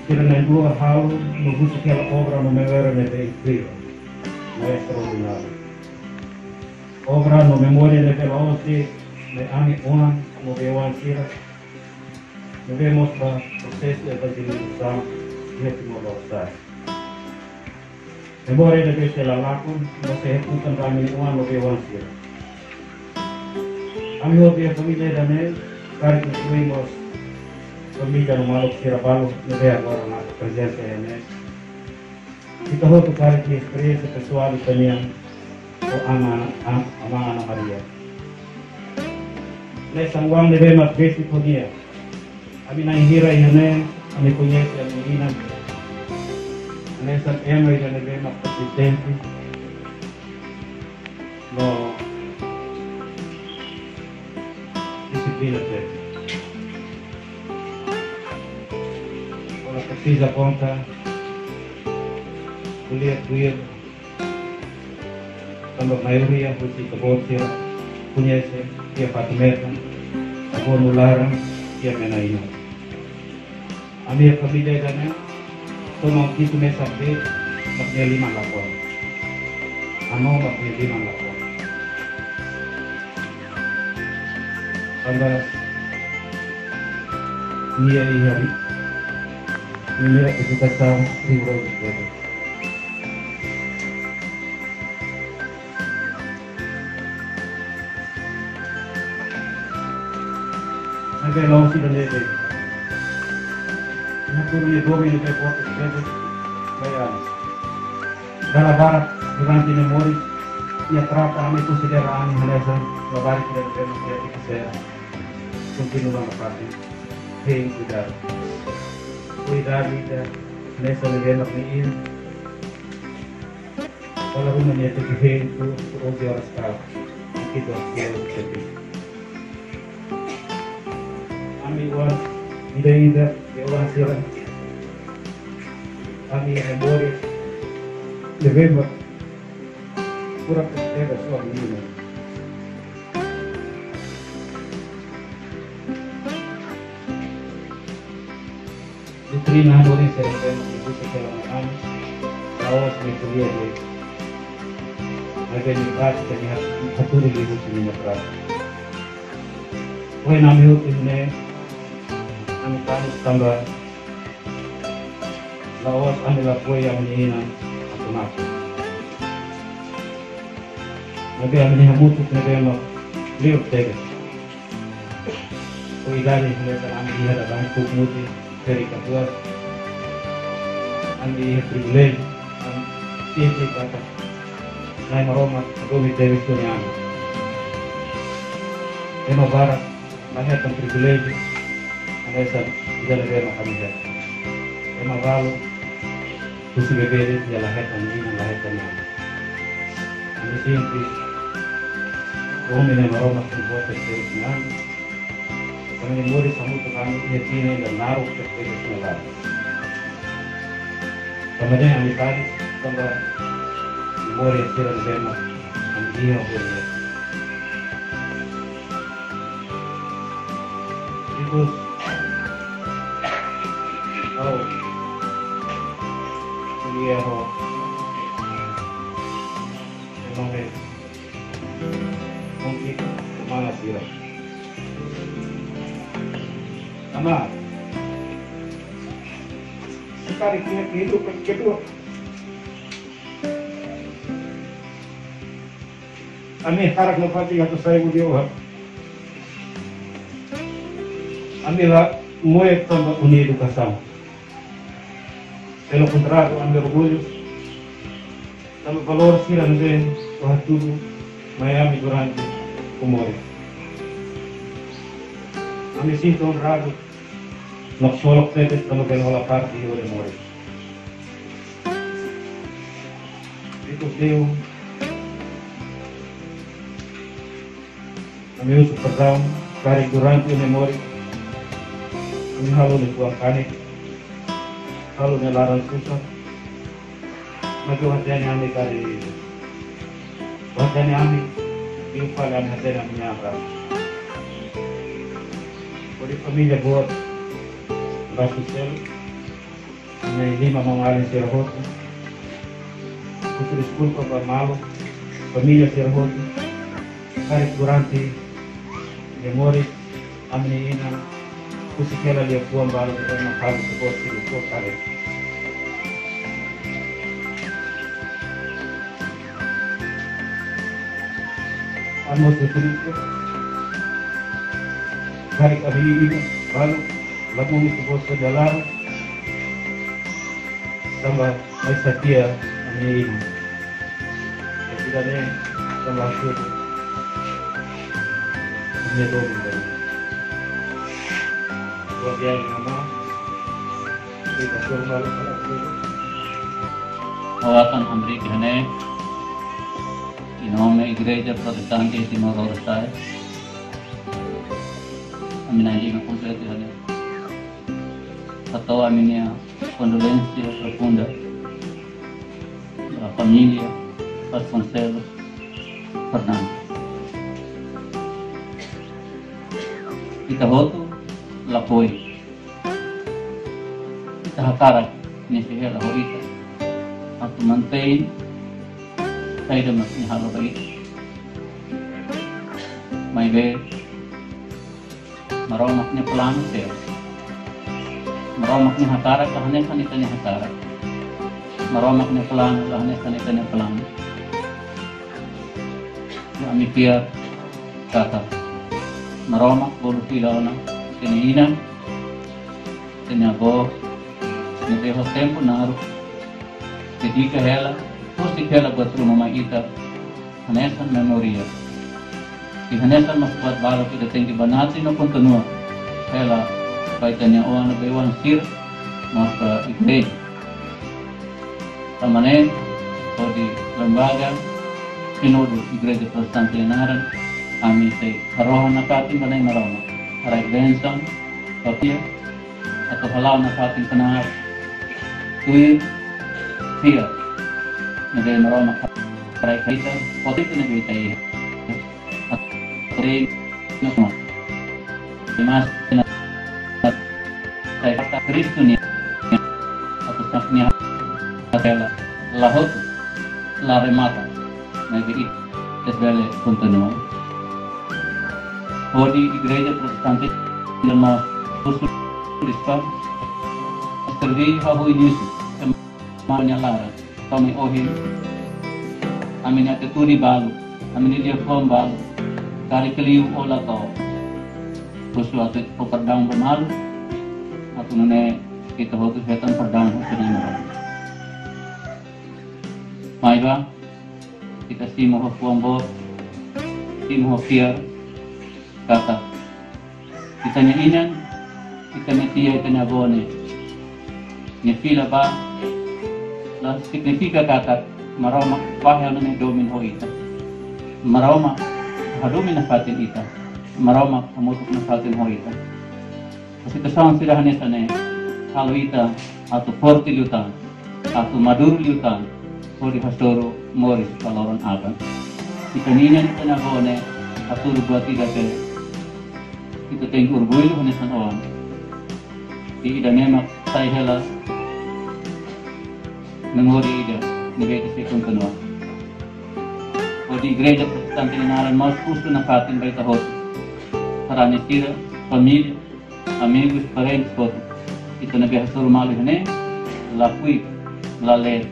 sira na'in-rua halo no husik hela obra no memória ne'ebé inkrível, no estraordináriu. Obra no memória ne'ebé la'ós de'it mai ami-oan no bei-oan sira, ne'ebé mós ba prosesu evanjelizasaun iha Timor Lorosa'e. Memória ne'ebé sei la lakon no sei hetan ba ami-nia oan no bei-oan sira. Ami hotu iha família ida-ne'e, karik inklui mós família no maluk sira balu ne'ebé agora maka prezensa iha ne'e. Ita hotu karik iha esperiénsia pesoál ita-nian ho Aman, Am-, Aman Ana Maria. Hanesan oan ne'ebé mak besik ho nia, ami na'in hira iha ne'e, ami koñese ami-nia inan hanesan ema ida ne'ebé mak persistente no dixiplina tebes. Kuandu presiza konta, ko'alia tuir, tanba maioria husi ita-boot sira koñese tia Fatimeta, avó no laran, tia Menaina. Ami-nia família ida-ne'e, to'o maun Titu mesak de'it, mak nia liman lakon. Aman mak nia liman lakon. Tanba nia iha ri-, nia edukasaun rigorozu tebes. Ne'ebé la'ós ida-ne'e de'it. Nia tuur nia doben ne'ebé boot tebes, baya. Dala barak durante nia moris, nia trata ami, konsidera ami hanesan labarik ida ne'ebé mak nia tenke ser. Kontinua nafatin, hein kuidadu. Kuidadu ida hanesan ne'ebé mak nia iha. Dala ruma nia tenke hein tuur, tuur onze horas kalan. Aki dos kilos de pis. Ami oan ida-idak, bei-oan sira, ami memória ne'ebé mak furak tebes ho ami-nia inan. Doutrina hanorin sira ne'ebé mak ibu sekela mai ami, la'ós nia ko'alia de'it. Maibé nia prátika, nia hat-, hatudu liuhusi nia prátika. Ohin ami hotu iha ne'e, ami tanis tanba la'ós ami lakohi ami-nia inan atu mate. Maibé ami-nia hamutuk ne'ebé mak liur tebes. Ho idade hanesan ami iha daudaun, fuuk mutin, ferik katuas. Ami iha priviléjiu, ami siente katak Na'i Maromak hadomi tebes ho nia ami. Ema barak la hetan priviléjiu hanesan ida-ne'ebé mak ami hetan. Ema balu husi bebé de'it la hetan inan, la hetan inan. Ami siente domin Na'i Maromak nia boot tebes iha ami. Ami-nia moris hamutuk ami iha tinan ida naruk tebes iha laran. Tanba ne'e ami tanis tanba memória sira ne'ebé mak ami iha ho nia. Ikus. Au. Kuliah ho. Memang, eh. Mungkin mana sira. Ama. Sekali dia kehidupan kedua. Ami hakarak nafatin atu sai hodi oho. Ami la moe tanba ó-nia edukasaun. Pelo contrário, ami orgullu tanba valór sira ne'ebé ó hatudu mai ami durante ó moris. Ami sente onradu no ksolok tebes tanba bele hola parte iha ó-nia moris. Ikus liu, ami husu perdaun, karik durante ó-nia moris Ami halo liafuan kanek, halo nia laran susar, maibé hatene ami karik, hatene ami, liu fali ami hatene ami-nia an. Hodi família boot, Vasconcelos, ami-nia irmaun maun-alin sira hotu, husu deskulpa ba malu, família sira hotu, karik durante nia moris, ami-nia inan husik hela liafuan balu, ema halo suporta liafuan karik. Amos de Cristo, karik ami-nia inan balu, la moris suporta nia laran, tanba mai satia ami-nia inan. Ida-ne'e tanba ha'u, ami-nia domin balu. Ha'u-nia amá, ita forma la para tudo. Ha'u atan hamriik iha ne'e, em nome Igreja Protestante Timor-Leste, ami na'in-lima kompletu iha ne'e. Hato'o ami-nia kondolésea profunda ba família Vasconcelos Fernandes. Ita hotu lakohi. Ita hakarak nia sei hela ho ita atu mantein saida mak nia halo ba ita. Maibé Maromak nia planu seluk. Maromak nia hakarak la hanesan ita-nia hakarak. Maromak nia planu la hanesan ita-nia planu. Ami fiar katak Maromak bolu fila ona ita-nia inan, ita-nia avó, ne'ebé ho tempu naruk dedika hela, husik hela buat ruma mai ita hanesan memória. I hanesan mós buat balu ita tenke banati no kontinua hela ba ita-nia oan, ba oan sira, mós ba igreja. Tanba ne'e, hodi lembaga Sínodu Igreja Protestante nia naran, ami sei harohan nafatin ba Na'i Maromak, haraik bensaun, papia, atu hala'o nafatin knaar, tuir fiar ne'ebé Maromak haraik ita, potente ne'ebé ita iha. Atu rei no kuma. Mas, sai kata Kristu nian, atu sak nia hatela, la hotu, la remata, maibé ita bele kontinua. Hodi Igreja Protestante nia mós husu bispa, servi hahú inísiu, ema nia laran, to'o mai ohin, ami-nia atitude balu, ami-nia liafuan balu, karik liu ou la to'o. Husu atu fó perdaun ba malu, atu nune'e ita hotu hetan perdaun husi Na'i Maromak. Maibé, ita simu ho fuan boot, simu ho fiar, katak ita-nia inan, ita-nia tia, ita-nia avó ne'e, nia fila bá, la signifika katak Maromak fahe ona nia domin ho ita. Maromak hadomi nafatin ita. Maromak hamutuk nafatin ho ita. Situasaun sira hanesan ne'e halo ita atu forte liután, atu maduru liután, hodi hasoru moris ba loron aban. Ita-nia inan, ita-nia avó ne'e hatudu buat ida ke ita tenke orgullu hanesan oan. I ida-ne'e mak sai hela memória ida ne'ebé ita sei kontinua. Hodi Igreja Protestante nia naran mós husu nafatin ba ita hotu. Sarani sira, família, amigus, parentes hotu. Ita ne'ebé hasoru malu iha ne'e, lakohi, la lee,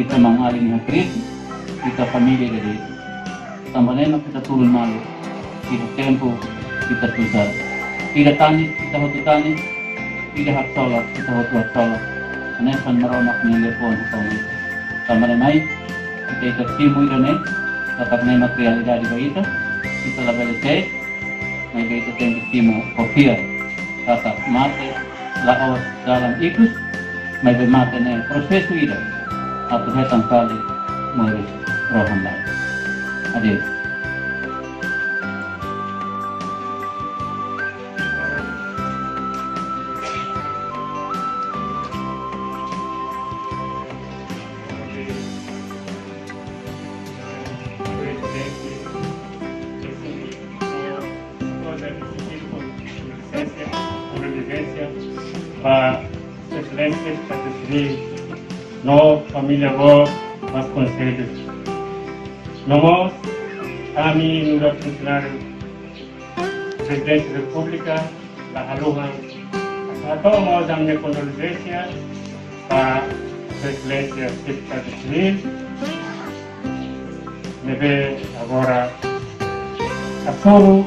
ita maun-alin iha Kristu, ita família ida de'it. Tanba ne'e mak ita tulun malu, iha tempu ita susar. Ida tanis, ita hotu tanis, ida haksolok, ita hotu haksolok. Hanesan Maromak nia liafuan hato'o mai. Tanba ne'e mai, ita, ita simu ida-ne'e, katak ne'e mak realidade ba ita, ita labele sees, maibé ita tenke simu ho fiar. Katak mate la'ós dalan ikus, maibé mate ne'e prosesu ida atu hetan fali moris rohan-laek. Adeus. Ba Sua Exelénsia Padre Civil no família boot Vasconcelos. No mós, ami nu'udar funsionáriu Prezidénsia Repúblika, la haluha, hato'o mós ami-nia kondolejénsia ba Sua Exelénsia Xefe Estadu Sivil, ne'ebé agora hasoru,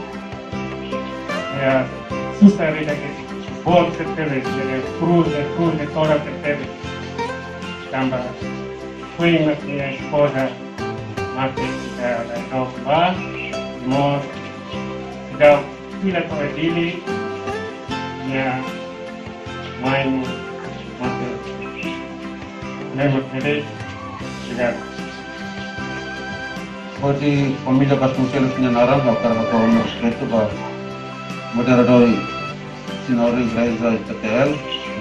eh, susar ida ke boot tebes, eh, krús, eh, krús de toras tebes. Tanba foin mak nia espoza mate, eh, la idosa ba, mós seidauk fila to'o Dili, nia mãe mate. Ne'e mak ne'e de'it. Obrigadu. Hodi família Vasconcelos nia naran, ha'u hakarak hato'o respeitu ba moderadór Sinodal Igreja I P T L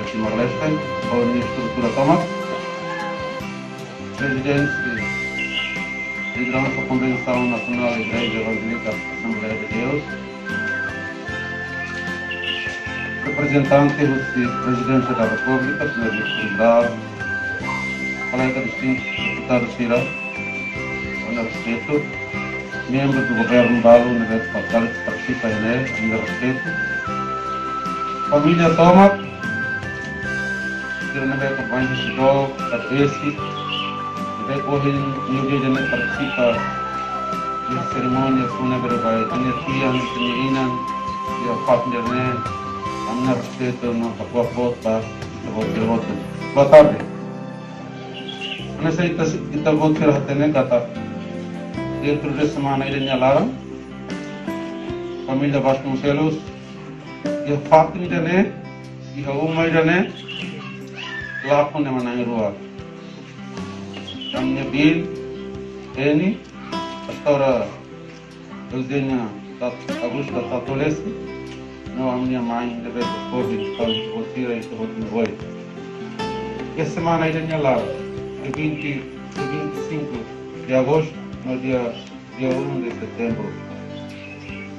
Timor-Leste, ho nia estrutura tomak, Prezidente Lideransa Konvensaun Nasionál Igreja Evangélika Assembleia de Deus, reprezentante husi Prezidénsia da Repúblika, Señór Vice-Presidente, kolega distintu, deputadu sira, ho nia respeitu, membru do governu balu ne'ebé partisipa iha ne'e, ho nia respeitu, família tomak, sira ne'ebé akompaña husi dook, ka besik, ne'ebé ohin ninia dia ne'e partisipa iha serimónia fúnebre ba ita-nia tian, ita-nia inan, iha fatin ida-ne'e, ami-nia respeitu no hakuak boot ba ita-boot, ita-boot. Boa tarde. Hanesan ita, ita-boot sira hatene katak, dentro de semana ida nia laran, família Vasconcelos, iha fatin ida-ne'e, iha uma ida-ne'e, lakon ema na'in rua. Ami-nia biin, Eni, pastora Eugenia Tat-, Augusta Tatolesi, no ami-nia mãe, ne'ebé covid, covid, botira i covid oito. Iha semana ida nia laran, dia vinte, dia vinte e cinco de agosto, no dia dia um de setembro.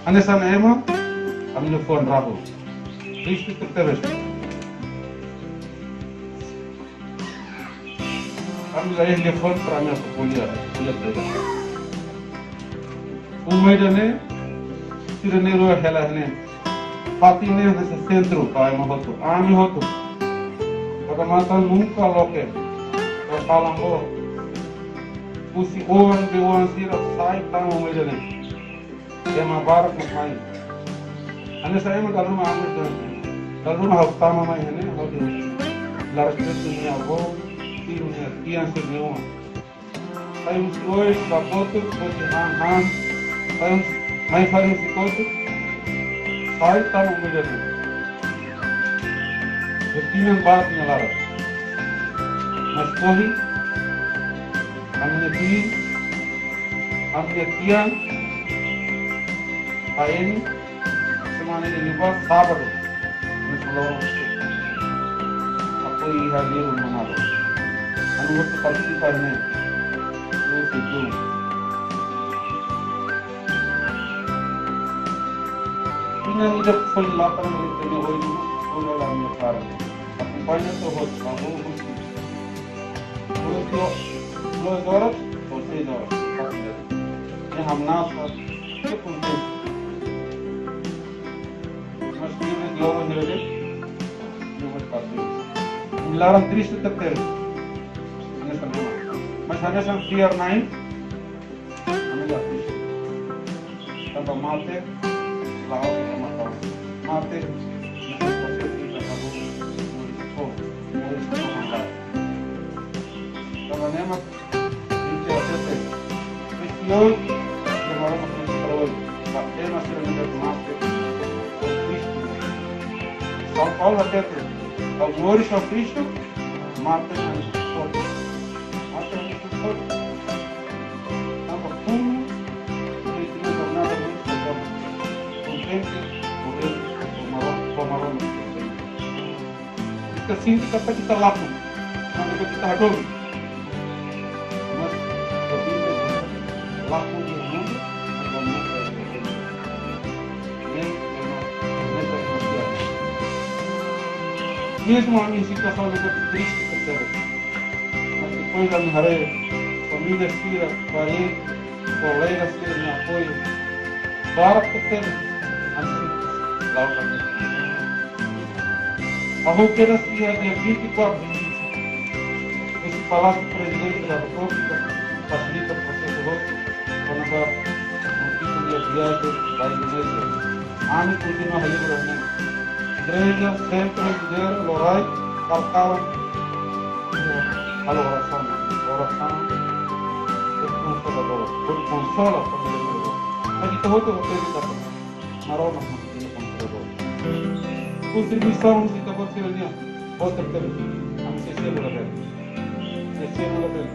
Hanesan ema, ami-nia fuan rahun. Triste tebes. Ami la iha liafuan para ami atu ko'alia, ko'alia tebes. Uma ida-ne'e, sira na'in rua hela ne'e. Fatin ne'e hanesan sentru ba ema hotu, ami hotu. Odamatan nunka loke, ba kalan boot. Husi oan be oan sira sai tama uma ida-ne'e. Ema barak mak mai. Hanesan ema dala ruma ami, dala ruma ha'u tama mai iha ne'e, ha'u dehan la respeitu nia avó, nia tian sira-nia uma. Sai husi oin ba kotuk, kotuk han han. Sai husi, mai fali husi kotuk. Sai tama uma ida-ne'e. Hepina barak nia laran. Mas ohin, ami-nia biin, ami-nia tian, Paeni, semana ida-ne'e ba sábadu. Ami falou, apoiu iha liur manado. Ami hotu partisipa ne'e. Hotu. Inan ida foin latran, nia oin, oin la nia para. Akompaña to'o hotu, ba hotu. Hotu, duas horas ou seis horas. Nia hamnasa, nia kontente. Mas nia loron hira de'it, nia mós parte. Nia laran triste tebes. Hanesan ema. Mas hanesan fiar-na'in, ami la triste. Tanba mate, la'ós ema tau. Mate, nia fó fase ita, tanba moris fó, moris fó. Tanba ne'e mak Bíblia hatete, Kristianu, ema mak Kristu trabalho, ba ema sira ne'ebé mate ho Kristu. São Paulo hatete, ha'u moris ho Kristu, mate ho Kristu. Mate ho Kristu. Tanba full, Kristu ne'e jornada muito importante. Kontente, kontente, tomaron, tomaron. Ita sente katak ita lakon, maibé ita hadomi. Mas, ita lakon iha mundu, ita lakon iha mundu. Ne'e, ne'e, ne'e, ne'e, ne'e, ne'e. Mezmu ami situasaun ne'e triste tebes, mas depois ami haree família sira, pariente, kolega sira-nia apoiu barak tebes, ami la'o ba. Hahú kedas iha dia vinte e quatro, husi Palásiu Prezidente da Repúblika, fasilita prosesu hotu kona-ba notísia nia viajen ba Indonézia. Ami kontinua halibur ne'e. Igreja sempre lidera, lori, kalkala, halo orasaun, orasaun é konsoladór, pode konsola família. Mas ita hotu hotu ita Maromak mós ita konsoladór. Kontribuisaun ita-boot sira-nian, hotu tebes, ami sei selu labele. Sei selu labele.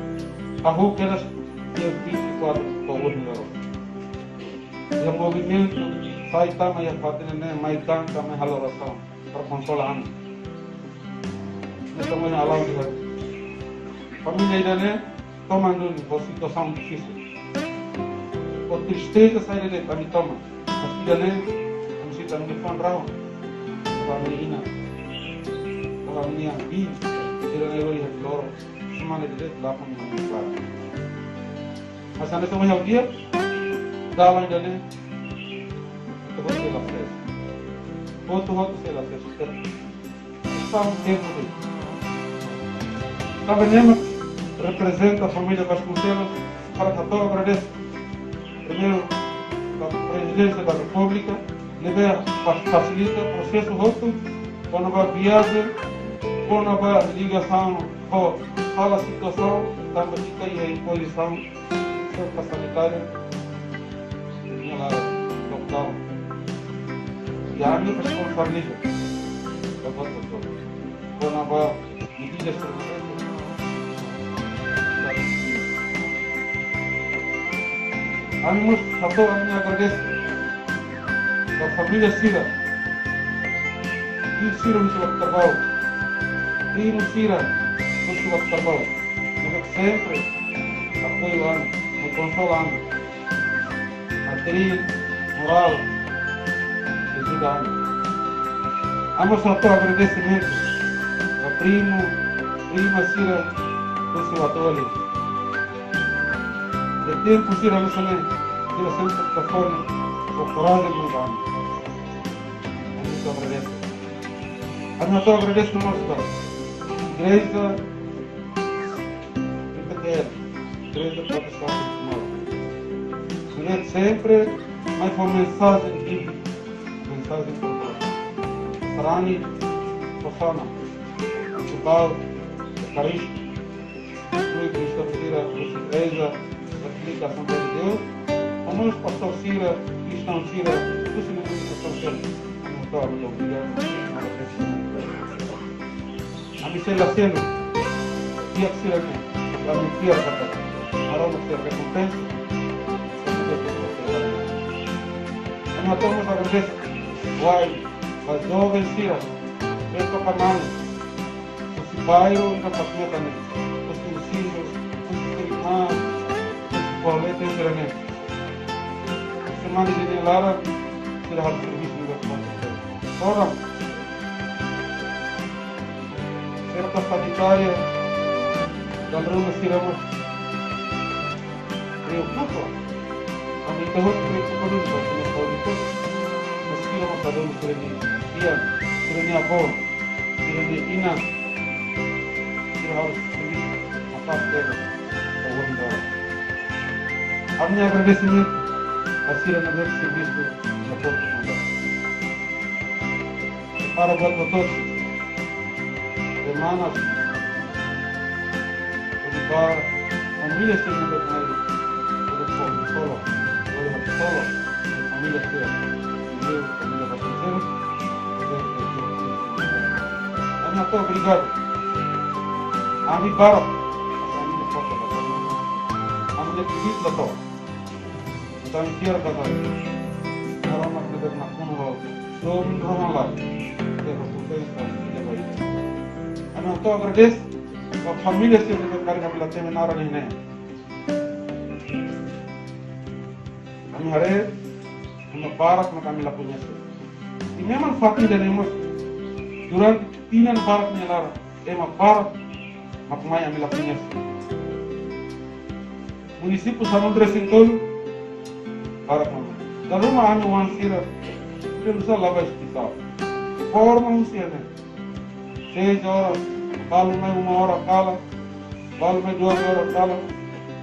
Hahú kedas dia vinte e quatro to'o ohin loron. Iha movimentu, sai tama iha fatin ne'e, mai tan, tama halo orasaun para konsola ami. Ne'e tama iha alam di hari. Família ida-ne'e toman duni ho situasaun difisil. Ho tristeza saida de'it ami toman. Mas ida-ne'e, ami sei tama iha fun rau. Ba ami-nia inan. Ba ami-nia biin. Sira ne'e lori iha loro. Semana ida de'it, lapang ami klaru. Mas hanesan ohin ha'u dehan, dalan ida-ne'e, ita hotu sei la asesu. Hotu-hotu sei la asesu. São tempo de. Tanba ne'e mak reprezenta família Vasconcelos, para hato'o agradese. Primeiru, ba Prezidénsia da Repúblika, ne'ebé fa-, fasilita prosesu hotu, kona-ba viajen, kona-ba ligasaun ho sala situasaun, tanba ita iha impozisaun, serta sanitária, nia la lockdown. I ami responsabiliza, ba betul-betul. Kona-ba medidas preventivas. Ami mós hato'o ami-nia agradese ba família sira, biin sira husi Batar Bauk, primu sira husi Batar Bauk, ne'ebé sempre apoiu ami, no konsola ami. Materiál, morál, ajuda ami. Ami mós hato'o agradesimentu ba primu, prima sira husi Batoli. Iha tempu sira hanesan ne'e, sira sempre telefone, ho korajen mai ba ami. Ami hato'o agradese. Ami hato'o agradese mós ba Igreja I P T L, Igreja Protestante de Timor. Durante sempre, mas com mensajen bíblika, mensajen bíblika. Sarani, persona, principal, Eucarístico, inklui kristaun sira, husi Igreja Katóliku Assembleia de Deus, no mós pastór sira, kristaun sira, husi mundu kristaun sira, ami hato'o ami obrigadu, ami agradese. Ami sei la selu di'ak sira-ne'e, ami fiar katak Maromak sei rekompensa. Ami hato'o mós agradese, wai, ba joven sira, beta kamanu, husi bairru, ita pas meta ne'e, husi Usindu, husi Sirikman, husi Paulete sira-ne'e. Semana ida-ne'e laran, sira halo servisu no ba. Orang. Serta sanitária, dan rumah sira mós preokupa. Ami ita hotu preokupa duni ba sira saúde hotu. Mas sira mós sadonu sira-nia ian, sira-nia avó, sira-nia inan. Sira halo servisu maka'as tebes ba oan dora. Ami-nia agradesimentu ba sira ne'ebé servisu iha portu mandar. Para buat hotu, semanas, ba família sira ne'ebé mai, sira solo, solo, solo, família sira, família, família Vasconcelos, ami hato'o obrigadu. Ami barak, ami hato'o, ami hato'o. Ami fiar katak Maromak ne'ebé nakonu ho domin rohan-laek, sei rekompensa ida ba ida. Ami hato'o agradese ba família sira ne'ebé karik ami la temi naran iha ne'e. Ami haree, ema barak mak ami la koñese. I memang fatin ida-ne'e mós, durante Inan barak nia laran, ema barak mak mai, ami la koñese. Munisípiu sanulu-resin-tolu, barak mak mai. Dala ruma ami oan sira, sira la bá ospitál. Forma husi ne'e. Seis horas, balu mai uma hora kalan, balu mai duas horas kalan,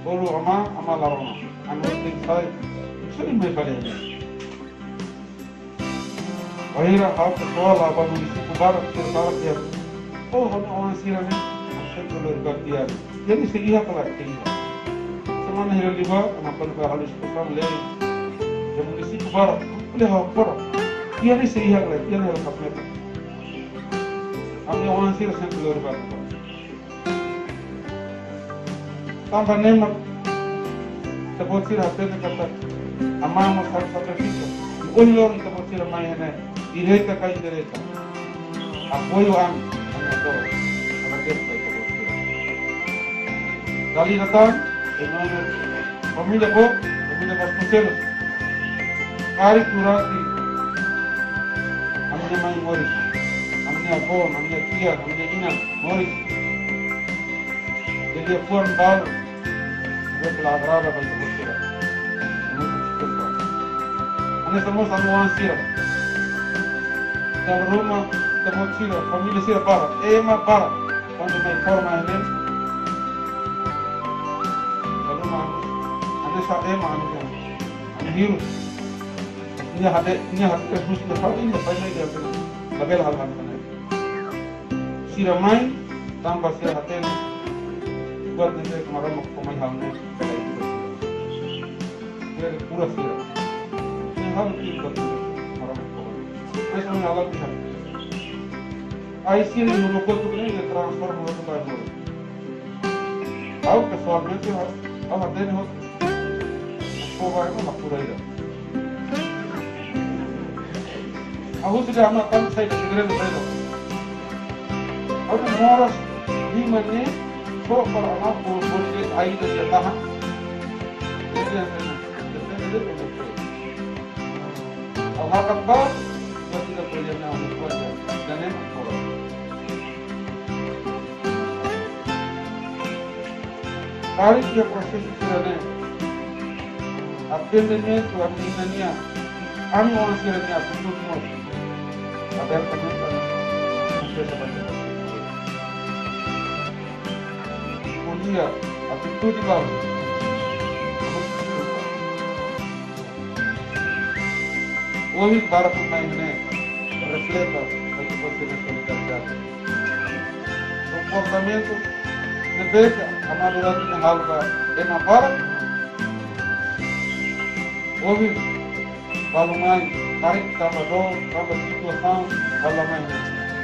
bolu amá, amá la rona. Ami tenke sai, sai mai fali. Bainhira ha'u pesoál ba munisípiu barak, sira barak dehan: "Oh, ha'u-nia oan sira ne'e, ha'u sempre lori ba tiha ne'e." Jadi sei iha ka lae, sei iha. Semana hira liubá, ema ko'alia ba halo diskusaun lei. Ya munisípiu barak, ko'alia ha'u barak. Tiha ne'e sei iha ka lae, tiha ne'e ha'u kapmeta. Ami oan sira sempre lori ba tiha. Tanba ne'e mak ita-boot sira hatene katak amá mós halo sakrifísiu. I ohin loron ita-boot sira mai iha ne'e, direta ka indireta, apoiu ami, ami apoiu. Agradese ba ita-boot sira. Dala ida tan, em nome família boot, família Vasconcelos, karik durante ami-nia mãe moris, ami-nia avó, ami-nia tia, ami-nia inan moris, jadi fuan balu, ne'ebé la agrada ba ita-boot sira. Hanesan mós ami oan sira. Dala ruma ita-boot sira, família sira barak, ema barak, kuandu mai forma ne'e, dala ruma, hanesan ema, hanesan, hanesan hirus. Nia hade, nia hade, terus nia fali, nia fali, nia fali, labele halo hanesan ne'e. Sira mai, tanba sira hatene, buat ne'ebé Maromak fó mai ha'u ne'e, sira kura sira. Nia halo ki'ik ba Maromak fó mai. Mas ami hala'o tiha. Ai sira iha rokok tu ne'e, nia transforma hotu ba moris. Ha'u pesoalmente, ha'u, ha'u hatene hotu. Fó ba ema la kura ida. Ha'u husu dehan amá, tanba saida, segredu saida? Ha'u dehan moras lima ne'e, só para amá bolu, bolu de'it ai ida nia tahan. Jadi, yang ini, depende dari orang tua. Ha'u hakat ba, buat ida bolu nia, nia kuat ya. Dan ema moras. Karik iha prosesu sira-ne'e, atendimentu ami-nia, ami oan sira-nia atitude mós abertamente ami konfesa ba ita-boot sira. Ko'alia, atitude balu. Ohin barak mai ne'e refleta ba ita-boot sira-nia solidariedade. Komportamentu ne'ebé ke amá durante ne'e halo ba ema barak. Ohin balu mai, karik tanba dór, tanba situasaun, balu mai ne'e.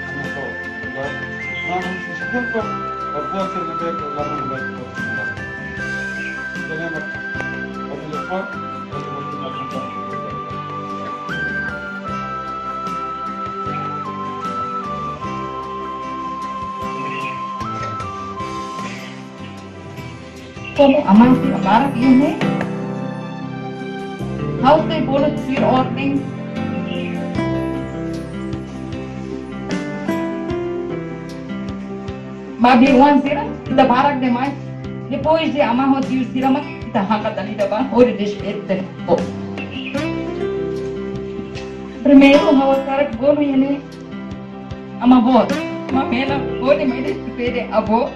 Ami só, ba, ami deskulpa ba buat sira ne'ebé ke la mai ba ita-boot sira. Jangan lupa, bagi lefon, bagi lefon, bagi lefon. Komu amá sira barak iha ne'e, ha'u sei bolu tuir orden. Maibé oan sira, ita barak demais. Depois de amá ho tiu sira mak ita hakat dala ida ba, hodi despede. Primeiru, ha'u hakarak bolu iha ne'e amá boot. Mamela, hodi mai despede avó.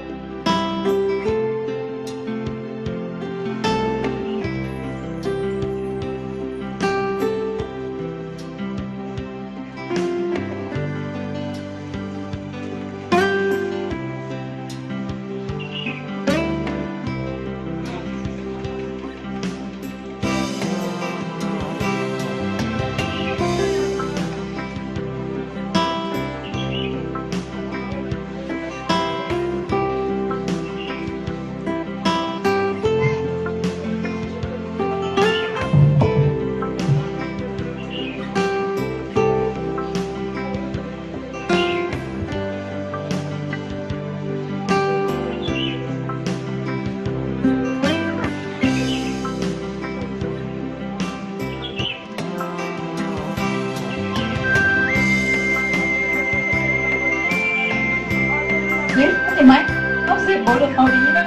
Sim, e mai, não se bora, Paulina,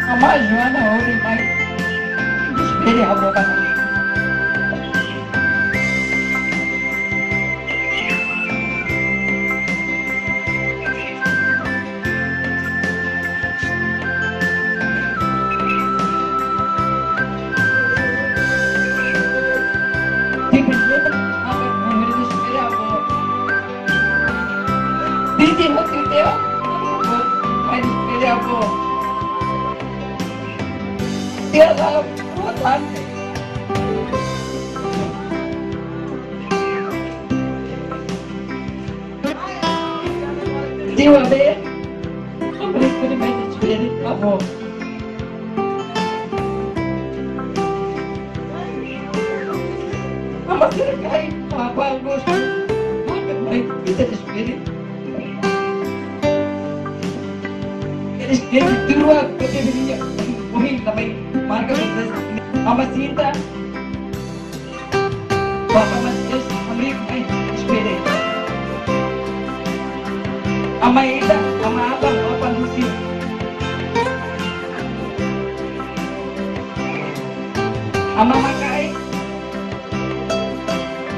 a mais Joana, hodi mai. Despede a boca, Paulina. Didi, no te veo. Ai, espera, avó. Tía, la, la, la. Tio, a ver. Hombre, espera, espera, avó. Mama sira kaer, papa gosta. Mama mai, ita despede. Eles têm de tudo a que deveria morrer também. Marca vocês. Mama sinta. Papa mas es amri mai despede. Ama ida, ama apa, apa nusi. Ama makai.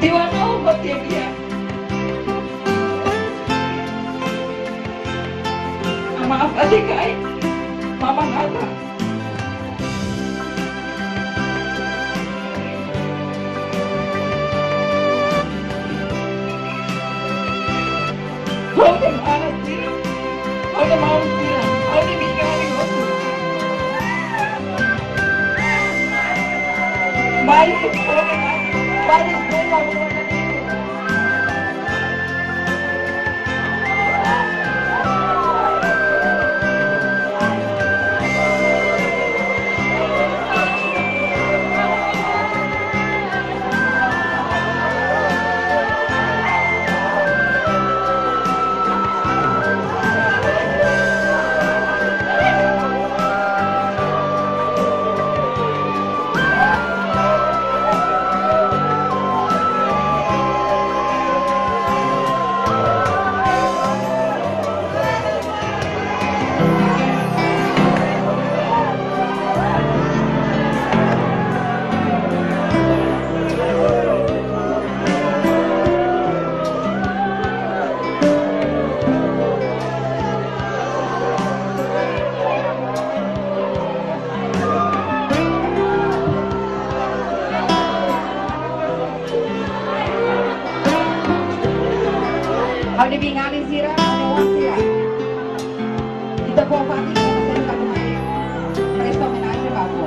Tiwa no ko tebia. Ama apa dikai? Mama ngata. Ha'u-nia mana sira, ha'u-nia maun sira, ha'u-nia amiga, ha'u-nia rosto. Mari, mari, mari. Ha'u-nia biin-alin sira, ha'u-nia oan sira. Ita-boot fatin, ita-boot fatin. Presta omenajen ba avó.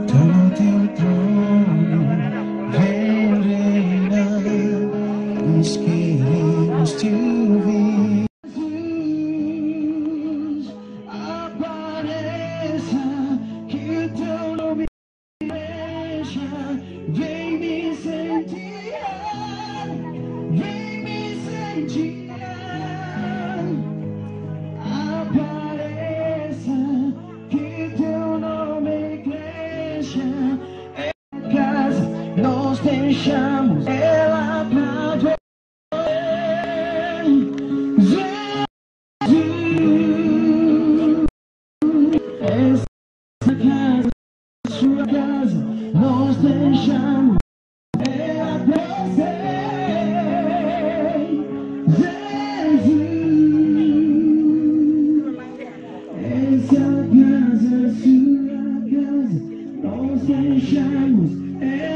Toma teu trono, vem reinar. Nós queremos te ouvir. Jesus, apareça, que o teu nome seja. Vem me incendiar, vem me incendiar. Apareça, que teu nome cresça. Em casa, nós deixamos ela pra ver. Jesus, essa casa, sua casa, nós deixamos ela pra ser. Jesus, essa casa, sua casa, nós deixamos ela